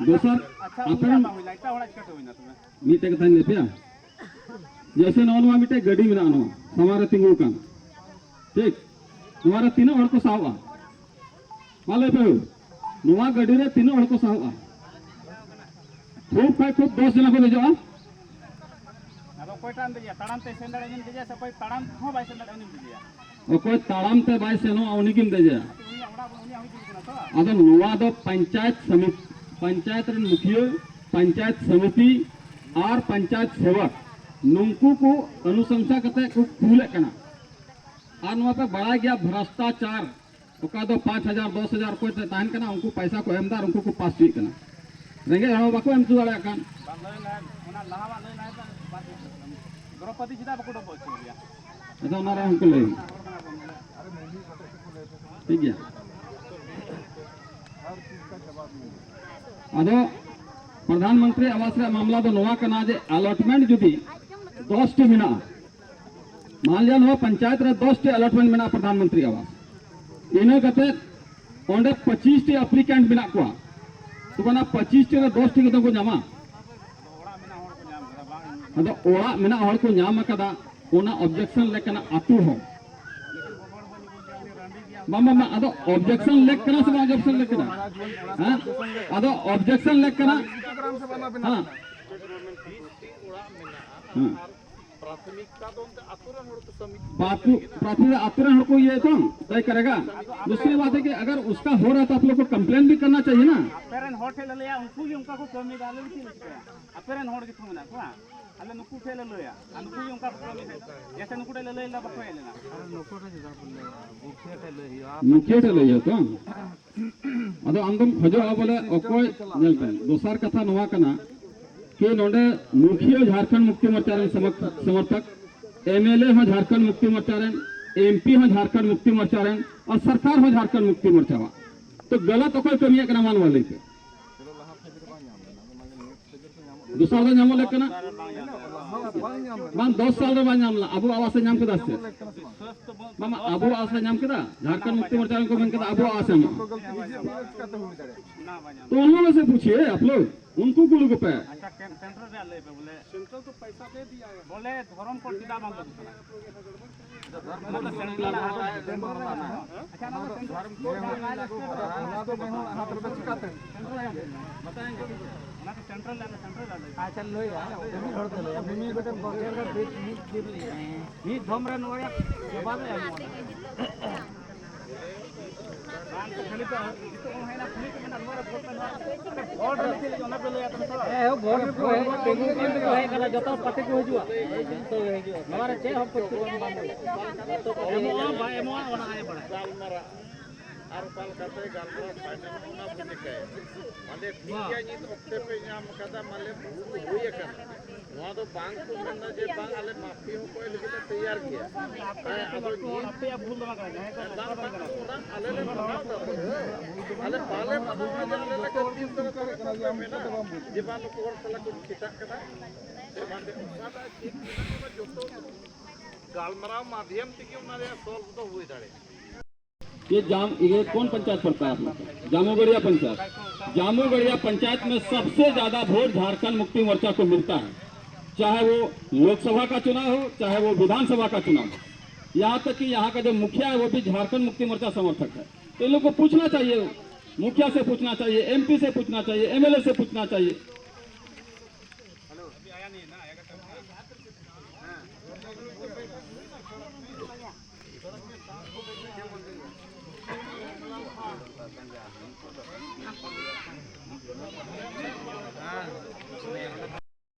ᱫᱚᱥᱟᱨ, ᱟᱪᱪᱷᱟ, ᱟᱯᱮ ᱩᱱᱤᱭᱟᱜ ᱨᱮᱱ ᱵᱟᱝ ᱦᱩᱭ ᱞᱮᱱᱟ, ᱮᱴᱟᱜ ᱦᱚᱲᱟᱜ ᱪᱤᱠᱟᱹᱛᱮ ᱦᱩᱭᱱᱟ ᱛᱚᱵᱮ? ᱢᱤᱫᱴᱮᱡ ᱠᱟᱛᱷᱟᱧ ᱞᱟᱹᱭ ᱟᱯᱮᱭᱟ᱾ ᱡᱮᱭᱥᱮ, ᱱᱚᱜᱼᱚ ᱱᱚᱣᱟ ᱢᱤᱫᱴᱮᱡ ᱜᱟᱹᱰᱤ ᱢᱮᱱᱟᱜᱼᱟ, ᱱᱚᱣᱟ ᱥᱟᱢᱟᱝ ᱨᱮ ᱛᱤᱸᱜᱩ ᱟᱠᱟᱱ, ᱴᱷᱤᱠ? ᱱᱚᱣᱟ ᱨᱮ ᱛᱤᱱᱟᱹᱜ ᱦᱚᱲ ᱠᱚ ᱥᱟᱦᱚᱵᱼᱟ? ᱢᱟ ᱞᱟᱹᱭ ᱯᱮ, ᱱᱚᱣᱟ ᱜᱟᱹᱰᱤ ᱨᱮ ᱛᱤᱱᱟᱹᱜ ᱦᱚᱲ ᱠᱚ ᱥᱟᱦᱚᱵᱼᱟ? ᱠᱷᱩᱵ ᱠᱷᱟᱡ ᱠᱷᱩᱵ ᱫᱚᱥ ᱡᱚᱱᱟ ᱠᱚ ᱫᱮᱡᱚᱜᱼᱟ᱾ ᱟᱫᱚ ᱚᱠᱚᱭᱴᱟᱜ ᱮᱢ ᱫᱮᱡᱮᱭᱟ? ᱛᱟᱲᱟᱢ ᱛᱮ ᱥᱮᱱ ᱫᱟᱲᱮᱭᱟᱜ ᱩᱱᱤᱢ ᱫᱮᱡᱮᱭᱟ, ᱥᱮ ᱚᱠᱚᱭ ᱛᱟᱲᱟᱢ ᱦᱚᱸ ᱵᱟᱭ ᱥᱮᱱ ᱫᱟᱲᱮᱭᱟᱜᱼᱟ ᱩᱱᱤᱢ ᱫᱮᱡᱮᱭᱟ? ᱚᱠᱚᱭ ᱛᱟᱲᱟᱢ ᱛᱮ ᱵᱟᱭ ᱥᱮᱱᱚᱜᱼᱟ, ᱩᱱᱤ ᱜᱮᱢ ᱫᱮᱡᱮᱭᱟ᱾ ᱩᱱᱤᱭᱟᱜ ᱚᱲᱟᱜ, ᱩᱱᱤᱭᱟᱜ ᱦᱚᱸ ᱦᱤᱡᱩᱜ ᱠᱟᱱᱟ ᱛᱚ᱾ ᱟᱫᱚ ᱱᱚᱣᱟ ᱫᱚ ᱯᱚᱧᱪᱟᱭᱮᱛ ᱥᱚᱢᱤᱛ-, ᱯᱚᱧᱪᱟᱭᱮᱛ ᱨᱮᱱ ᱢᱩᱠᱷᱤᱭᱟᱹ, ᱯᱚᱧᱪᱟᱭᱮᱛ ᱥᱚᱢᱤᱛᱤ ᱟᱨ ᱯᱚᱧᱪᱟᱭᱮᱛ ᱥᱮᱵᱚᱠ, ᱱᱩᱝᱠᱩ ᱠᱚ ᱚᱱᱩᱥᱚᱝᱥᱟ ᱠᱟᱛᱮ ᱠᱚ ᱠᱩᱞᱮᱫ ᱠᱟᱱᱟ᱾ ᱟᱨ ᱱᱚᱣᱟ ᱯᱮ ᱵᱟᱲᱟᱭ ᱜᱮᱭᱟ, ᱵᱷᱨᱚᱥᱴᱟᱪᱟᱨ, ᱚᱠᱟ ᱫᱚ ᱯᱟᱸᱪ ᱦᱟᱡᱟᱨ, ᱫᱚᱥ ᱦᱟᱡᱟᱨ ᱚᱠᱚᱭ ᱴᱷᱮᱱ ᱛᱟᱦᱮᱱ ᱠᱟᱱᱟ, ᱩᱱᱠᱩ ᱯᱟᱭᱥᱟ ᱠᱚ ᱮᱢ ᱮᱫᱟ ᱟᱨ ᱩᱱᱠᱩ ᱠᱚ ᱯᱟᱥ ᱦᱚᱪᱚᱭᱮᱫ ᱠᱟᱱᱟ᱾ ᱨᱮᱸᱜᱮᱡ ᱦᱚᱲ ᱵᱟᱠᱚ ᱮᱢ ᱦᱚᱪᱚ ᱫᱟᱲᱮᱭᱟᱜ ᱠᱟᱱ᱾ ᱵᱟᱝ ᱞᱟᱹᱭ ᱞᱟᱦᱟ, ᱚᱱᱟ ᱞᱟᱦᱟᱣᱟᱜ ᱞᱟᱹᱭ ᱞᱟᱦᱟ ᱫᱚ ᱵᱟᱝ ᱦᱩᱭᱩᱜ ᱠᱟᱱᱟ᱾ ᱫᱨᱚᱯᱚᱫᱤ ᱪᱮᱫᱟᱜ ᱵᱟᱠᱚ ᱰᱚᱵᱚᱜ ᱦᱚᱪᱚᱭᱮᱭᱟ? ᱟᱫᱚ ᱚᱱᱟ ᱨᱮ ᱩᱱᱠᱩ ᱞᱟᱹᱭ᱾ ᱴᱷᱤᱠ ᱜᱮᱭᱟ᱾ ᱟᱫᱚ ᱯᱨᱚᱫᱷᱟᱱ ᱢᱚᱱᱛᱨᱤ ᱟᱵᱟᱥ ᱨᱮᱭᱟᱜ ᱢᱟᱢᱞᱟ ᱫᱚ ᱱᱚᱣᱟ ᱠᱟᱱᱟ ᱡᱮ allotment ᱡᱩᱫᱤ ᱫᱚᱥ ᱴᱤ ᱢᱮᱱᱟᱜᱼᱟ, ᱢᱟᱱ ᱞᱤᱭᱟ ᱱᱚᱣᱟ ᱯᱚᱧᱪᱟᱭᱮᱛ ᱨᱮ ᱫᱚᱥ ᱴᱤ allotment ᱢᱮᱱᱟᱜᱼᱟ ᱯᱨᱚᱫᱷᱟᱱ ᱢᱚᱱᱛᱨᱤ ᱟᱵᱟᱥ, ᱤᱱᱟᱹ ᱠᱟᱛᱮ ᱚᱸᱰᱮ ᱯᱚᱸᱪᱤᱥ ᱴᱤ applicant ᱢᱮᱱᱟᱜ ᱠᱚᱣᱟ, ᱛᱚᱵᱮ ᱚᱱᱟ ᱯᱚᱸᱪᱤᱥ ᱴᱤ ᱨᱮ ᱫᱚᱥ ᱴᱤ ᱠᱚᱫᱚ ᱠᱚ ᱧᱟᱢᱟ? ᱟᱫᱚ ᱚᱲᱟᱜ ᱢᱮᱱᱟᱜ ᱦᱚᱲ ᱠᱚ ᱧᱟᱢ ᱟᱠᱟᱫᱟ, ᱚᱱᱟ objection ᱞᱮᱠᱟᱱᱟᱜ ᱟᱹᱛᱩ ᱦᱚᱸ ᱵᱟᱝ, ᱵᱟᱝ, ᱵᱟᱝ, ᱟᱫᱚ objection ᱞᱮᱠ ᱠᱟᱱᱟ ᱥᱮ ᱵᱟᱝ objection ᱞᱮᱠ ᱠᱟᱱᱟ? ᱦᱮᱸ? ᱟᱫᱚ objection ᱞᱮᱠ ᱠᱟᱱᱟ᱾ ᱦᱮᱸ᱾ ᱦᱮᱸ᱾ ᱯᱨᱟᱛᱷᱚᱢᱤᱠ ᱟᱛᱳ ᱨᱮᱱ ᱦᱚᱲ ᱠᱚ ᱤᱭᱟᱹᱭᱟ ᱛᱚ, ᱛᱚᱭ ᱠᱟᱨᱮᱜᱟ᱾ दूसरी बात है कि अगर उसका हो रहा है तो आप लोग को कंप्लेन भी करना चाहिए ना। ᱟᱯᱮ ᱨᱮᱱ ᱦᱚᱲ ᱴᱷᱮᱱ ᱞᱮ ᱞᱟᱹᱭᱟ, ᱩᱱᱠᱩ ᱜᱮ ᱚᱱᱠᱟ ᱠᱚ ᱠᱟᱹᱢᱤᱭᱮᱫᱟ, ᱟᱞᱮ ᱫᱚ ᱪᱮᱫ ᱞᱮ ᱪᱤᱠᱟᱹᱭᱟ? ᱟᱯᱮ ᱨᱮᱱ ᱦᱚᱲ ᱜᱮᱛᱚ ᱢᱮᱱᱟᱜ ᱠᱚᱣᱟ, ᱟᱞᱮ ᱱᱩᱠᱩ ᱴᱷᱮᱱ ᱞᱮ ᱞᱟᱹᱭᱟ, ᱟᱨ ᱱᱩᱠᱩ ᱜᱮ ᱚᱱᱠᱟ ᱠᱚ ᱠᱟᱹᱢᱤᱭᱮᱫᱟ᱾ ᱡᱮᱥᱮ ᱱᱩᱠᱩ ᱴᱷᱮᱱ ᱞᱮ ᱞᱟᱹᱭ ᱞᱮᱫᱟ, ᱵᱟᱠᱚ ᱦᱮᱡ ᱞᱮᱱᱟ᱾ ᱟᱨ ᱱᱩᱠᱩ ᱴᱷᱮᱱ ᱪᱮᱫᱟᱜ ᱵᱚᱱ ᱞᱟᱹᱭᱟ? ᱢᱩᱠᱷᱤᱭᱟᱹ ᱴᱷᱮᱱ ᱞᱟᱹᱭ ᱦᱩᱭᱩᱜᱼᱟ ᱛᱚ᱾ ᱟᱫᱚ ᱟᱢ ᱫᱚᱢ ᱠᱷᱚᱡᱚᱜᱼᱟ ᱵᱚᱞᱮ ᱚᱠᱚᱭ, ᱧᱮᱞ ᱯᱮ, ᱫᱚᱥᱟᱨ ᱠᱟᱛᱷᱟ ᱱᱚᱣᱟ ᱠᱟᱱᱟ ᱠᱤ ᱱᱚᱰᱮ ᱢᱩᱠᱷᱤᱭᱟᱹ ᱡᱷᱟᱨᱠᱷᱚᱸᱰ ᱢᱩᱠᱛᱤ ᱢᱳᱨᱪᱟ ᱨᱮᱱ ᱥᱚᱢᱚᱨ-, ᱥᱚᱢᱚᱨᱛᱷᱚᱠ, ᱮᱢ ᱮᱞ ᱮ ᱦᱚᱸ ᱡᱷᱟᱨᱠᱷᱚᱸᱰ ᱢᱩᱠᱛᱤ ᱢᱳᱨᱪᱟ ᱨᱮᱱ, ᱮᱢ ᱯᱤ ᱦᱚᱸ ᱡᱷᱟᱨᱠᱷᱚᱸᱰ ᱢᱩᱠᱛᱤ ᱢᱳᱨᱪᱟ ᱨᱮᱱ, ᱟᱨ ᱥᱚᱨᱠᱟᱨ ᱦᱚᱸ ᱡᱷᱟᱨᱠᱷᱚᱸᱰ ᱢᱩᱠᱛᱤ ᱢᱳᱨᱪᱟ ᱦᱚᱸ᱾ ᱛᱚ ᱜᱟᱞᱟᱛ ᱚᱠᱚᱭ ᱠᱟᱹᱢᱤᱭᱮᱫ ᱠᱟᱱᱟ, ᱢᱟ ᱱᱚᱣᱟ ᱞᱟᱹᱭ ᱯᱮ᱾ ᱫᱚᱥᱟᱨ ᱫᱚ ᱧᱟᱢᱚᱜ ᱞᱮᱠ ᱠᱟᱱᱟ? ᱵᱟᱝ, ᱫᱚᱥ ᱥᱟᱞ ᱨᱮ ᱵᱟᱝ ᱧᱟᱢ ᱞᱮᱱᱟ᱾ ᱟᱵᱚ ᱟᱵᱟᱥ ᱮ ᱧᱟᱢ ᱠᱮᱫᱟ ᱥᱮ? ᱵᱟᱝ, ᱟᱵᱚ ᱟᱵᱟᱥ ᱮ ᱧᱟᱢ ᱠᱮᱫᱟ? ᱡᱷᱟᱨᱠᱷᱚᱸᱰ ᱢᱩᱠᱛᱤ ᱢᱳᱨᱪᱟ ᱨᱮᱱ ᱠᱚ ᱢᱮᱱ ᱠᱮᱫᱟ ᱟᱵᱚ ᱟᱵᱟᱥ ᱮ ᱮᱢᱚᱜᱼᱟ᱾ तो उन लोगों से पूछिए आप लोग, ᱩᱱᱠᱩ ᱠᱩᱞᱤ ᱠᱚᱯᱮ᱾ ᱟᱪᱪᱷᱟ, ᱠᱮᱱ-, ᱥᱮᱱᱴᱨᱟᱞ ᱨᱮᱭᱟᱜ ᱞᱟᱹᱭ ᱯᱮ ᱵᱚᱞᱮ᱾ ᱥᱮᱱᱴᱨᱟᱞ ᱫᱚ ᱯᱚᱭᱥᱟ ᱫᱮ ᱫᱤᱭᱟ ᱦᱟᱭ᱾ ᱵᱚᱞᱮ ᱫᱷᱚᱨᱚᱢ ᱠᱳᱰ ᱪᱮᱫᱟᱜ ᱵᱟᱝ ᱞᱟᱹᱜᱩᱜ ᱠᱟᱱᱟ? ᱚᱱᱟ ᱫᱚ ᱥᱮᱱᱴᱨᱟᱞ ᱨᱮᱱᱟᱜ ᱟᱪᱪᱷᱟ, ᱚᱱᱟ ᱫᱚ ᱥᱮᱱᱴᱨᱟᱞ ᱨᱮᱱᱟᱜ ᱟᱪᱪᱷᱟ, ᱞᱟᱹᱭᱟ, ᱢᱤᱢᱤᱫ ᱦᱚᱲ ᱛᱮ ᱞᱟᱹᱭᱟ, ᱢᱤᱢᱤᱫ ᱜᱚᱴᱮᱱ ᱵᱚᱪᱷᱚᱨ ᱨᱮ ᱢᱤᱫ, ᱢᱤᱫ, ᱢᱤᱫ ᱫᱷᱚᱢ ᱨᱮ ᱱᱚᱣᱟ ᱨᱮᱭᱟᱜ ᱡᱚᱵᱟᱵ ᱮ ᱮᱢᱚᱜᱼᱟ᱾ ᱵᱟᱝ ᱛᱚ ᱠᱷᱟᱹᱞᱤ ᱯᱮ, ᱱᱤᱛᱚᱜ ᱦᱚᱸ ᱦᱮᱡ ᱮᱱᱟ, ᱠᱩᱞᱤ ᱠᱚ ᱢᱮᱱᱟ, ᱱᱚᱣᱟ ᱨᱮ ᱵᱷᱳᱴ ᱯᱮ, ᱱᱚᱣᱟ ᱨᱮ ᱵᱷᱳᱴ ᱯᱮ᱾ ᱵᱷᱳᱴ ᱨᱮ ᱪᱮᱫ ᱞᱟᱹᱜᱤᱫ ᱚᱱᱟ ᱯᱮ ᱞᱟᱹᱭᱟ ᱛᱚ ᱱᱤᱛᱚᱜ? ᱦᱮᱸ, ᱦᱚᱸ, ᱵᱷᱳᱴ ᱨᱮ ᱠᱚ ᱦᱮᱡ, ᱛᱤᱸᱜᱩ ᱠᱟᱱ ᱛᱮᱠᱚ ᱦᱮᱡ ᱠᱟᱱᱟ, ᱡᱚᱛᱚ ᱯᱟᱨᱴᱤ ᱠᱚ ᱦᱤᱡᱩᱜᱼᱟ᱾ ᱱᱚᱣᱟ ᱨᱮ ᱪᱮᱫ ᱦᱚᱸ ᱯᱚᱨᱤᱵᱚᱨᱛᱚᱱ ᱵᱟᱝ ᱦᱩᱭᱩᱜᱼᱟ᱾ ᱮᱢᱚᱜᱼᱟ, ᱵᱟᱭ ᱮᱢᱚᱜᱼᱟ, ᱚᱱᱟ ᱟᱡ ᱮ ᱵᱟᱲᱟᱭᱟ᱾ ᱟᱨ ᱚᱠᱟ ᱞᱮᱠᱟᱛᱮ ᱜᱟᱞᱢᱟᱨᱟᱣ ᱯᱷᱟᱭᱱᱟᱞ, ᱚᱱᱟ ᱵᱚᱱ ᱪᱤᱠᱟᱹᱭᱟ᱾ ᱢᱟᱱᱮ ᱴᱷᱤᱠ ᱜᱮᱭᱟ, ᱱᱤᱛ ᱚᱠᱛᱮ ᱯᱮ ᱧᱟᱢ ᱠᱟᱫᱟ, ᱢᱟᱱᱮ ᱵᱷᱩᱞ ᱦᱩᱭ ᱟᱠᱟᱱᱟ᱾ ᱱᱚᱣᱟ ᱫᱚ ᱵᱟᱝ ᱠᱚ ᱢᱮᱱᱫᱟ ᱡᱮ ᱵᱟᱝ, ᱟᱞᱮ ᱢᱟᱹᱯᱤ ᱦᱚᱸᱠᱚ ᱞᱟᱹᱜᱤᱫ ᱞᱮ ᱛᱮᱭᱟᱨ ᱜᱮᱭᱟ᱾ ᱦᱮᱸ, ᱟᱫᱚ ᱱᱤᱛ ᱟᱯᱮᱭᱟᱜ ᱵᱷᱩᱞ ᱫᱚ ᱵᱟᱝ ᱠᱟᱱᱟ, ᱡᱟᱦᱟᱸᱭ ᱠᱚ ᱵᱟᱝ, ᱵᱟᱝ, ᱚᱱᱟ ᱟᱞᱮ ᱞᱮ ᱢᱟᱱᱟᱣ ᱫᱟ᱾ ᱟᱞᱮ ᱵᱟᱞᱮ ᱢᱟᱱᱟᱣᱟ ᱡᱮ ᱟᱞᱮ ᱞᱟᱹᱜᱤᱫ ᱛᱤᱥ ᱨᱮ ᱛᱟᱦᱮᱸ ᱠᱟᱛᱮ ᱯᱮ ᱢᱮᱱᱟ ᱡᱮ ᱵᱟᱝ, ᱱᱩᱠᱩ ᱦᱚᱲ ᱥᱟᱞᱟᱜ ᱠᱚ ᱪᱮᱴᱟᱜ ᱠᱟᱱᱟ᱾ ᱥᱮ ᱵᱟᱝ, ᱚᱠᱟᱴᱟᱜ ᱪᱮᱫ ᱢᱮᱱᱟᱜᱼᱟ, ᱚᱱᱟ ᱡᱚᱛᱚ ᱜᱟᱞᱢᱟᱨᱟᱣ ᱢᱟᱫᱷᱭᱚᱢ ᱛᱮᱜᱮ ᱚᱱᱟ ᱨᱮᱭᱟᱜ ᱥᱚᱞᱵᱷ ᱫᱚ ᱦᱩᱭ ᱫᱟᱲᱮᱭᱟᱜᱼᱟ᱾ ये जाम, ये कौन पंचायत पड़ता है आप लोग का? जामुगढ़िया पंचायत। जामुगढ़िया पंचायत में सबसे ज्यादा वोट झारखंड मुक्ति मोर्चा को मिलता है, चाहे वो लोकसभा का चुनाव हो, चाहे वो विधानसभा का चुनाव हो। यहाँ तक कि यहाँ का जो मुखिया है, वो भी झारखंड मुक्ति मोर्चा समर्थक है। तो इन लोग को पूछना चाहिए, मुखिया से पूछना चाहिए, एमपी से पूछना चाहिए, एमएलए से पूछना चाहिए।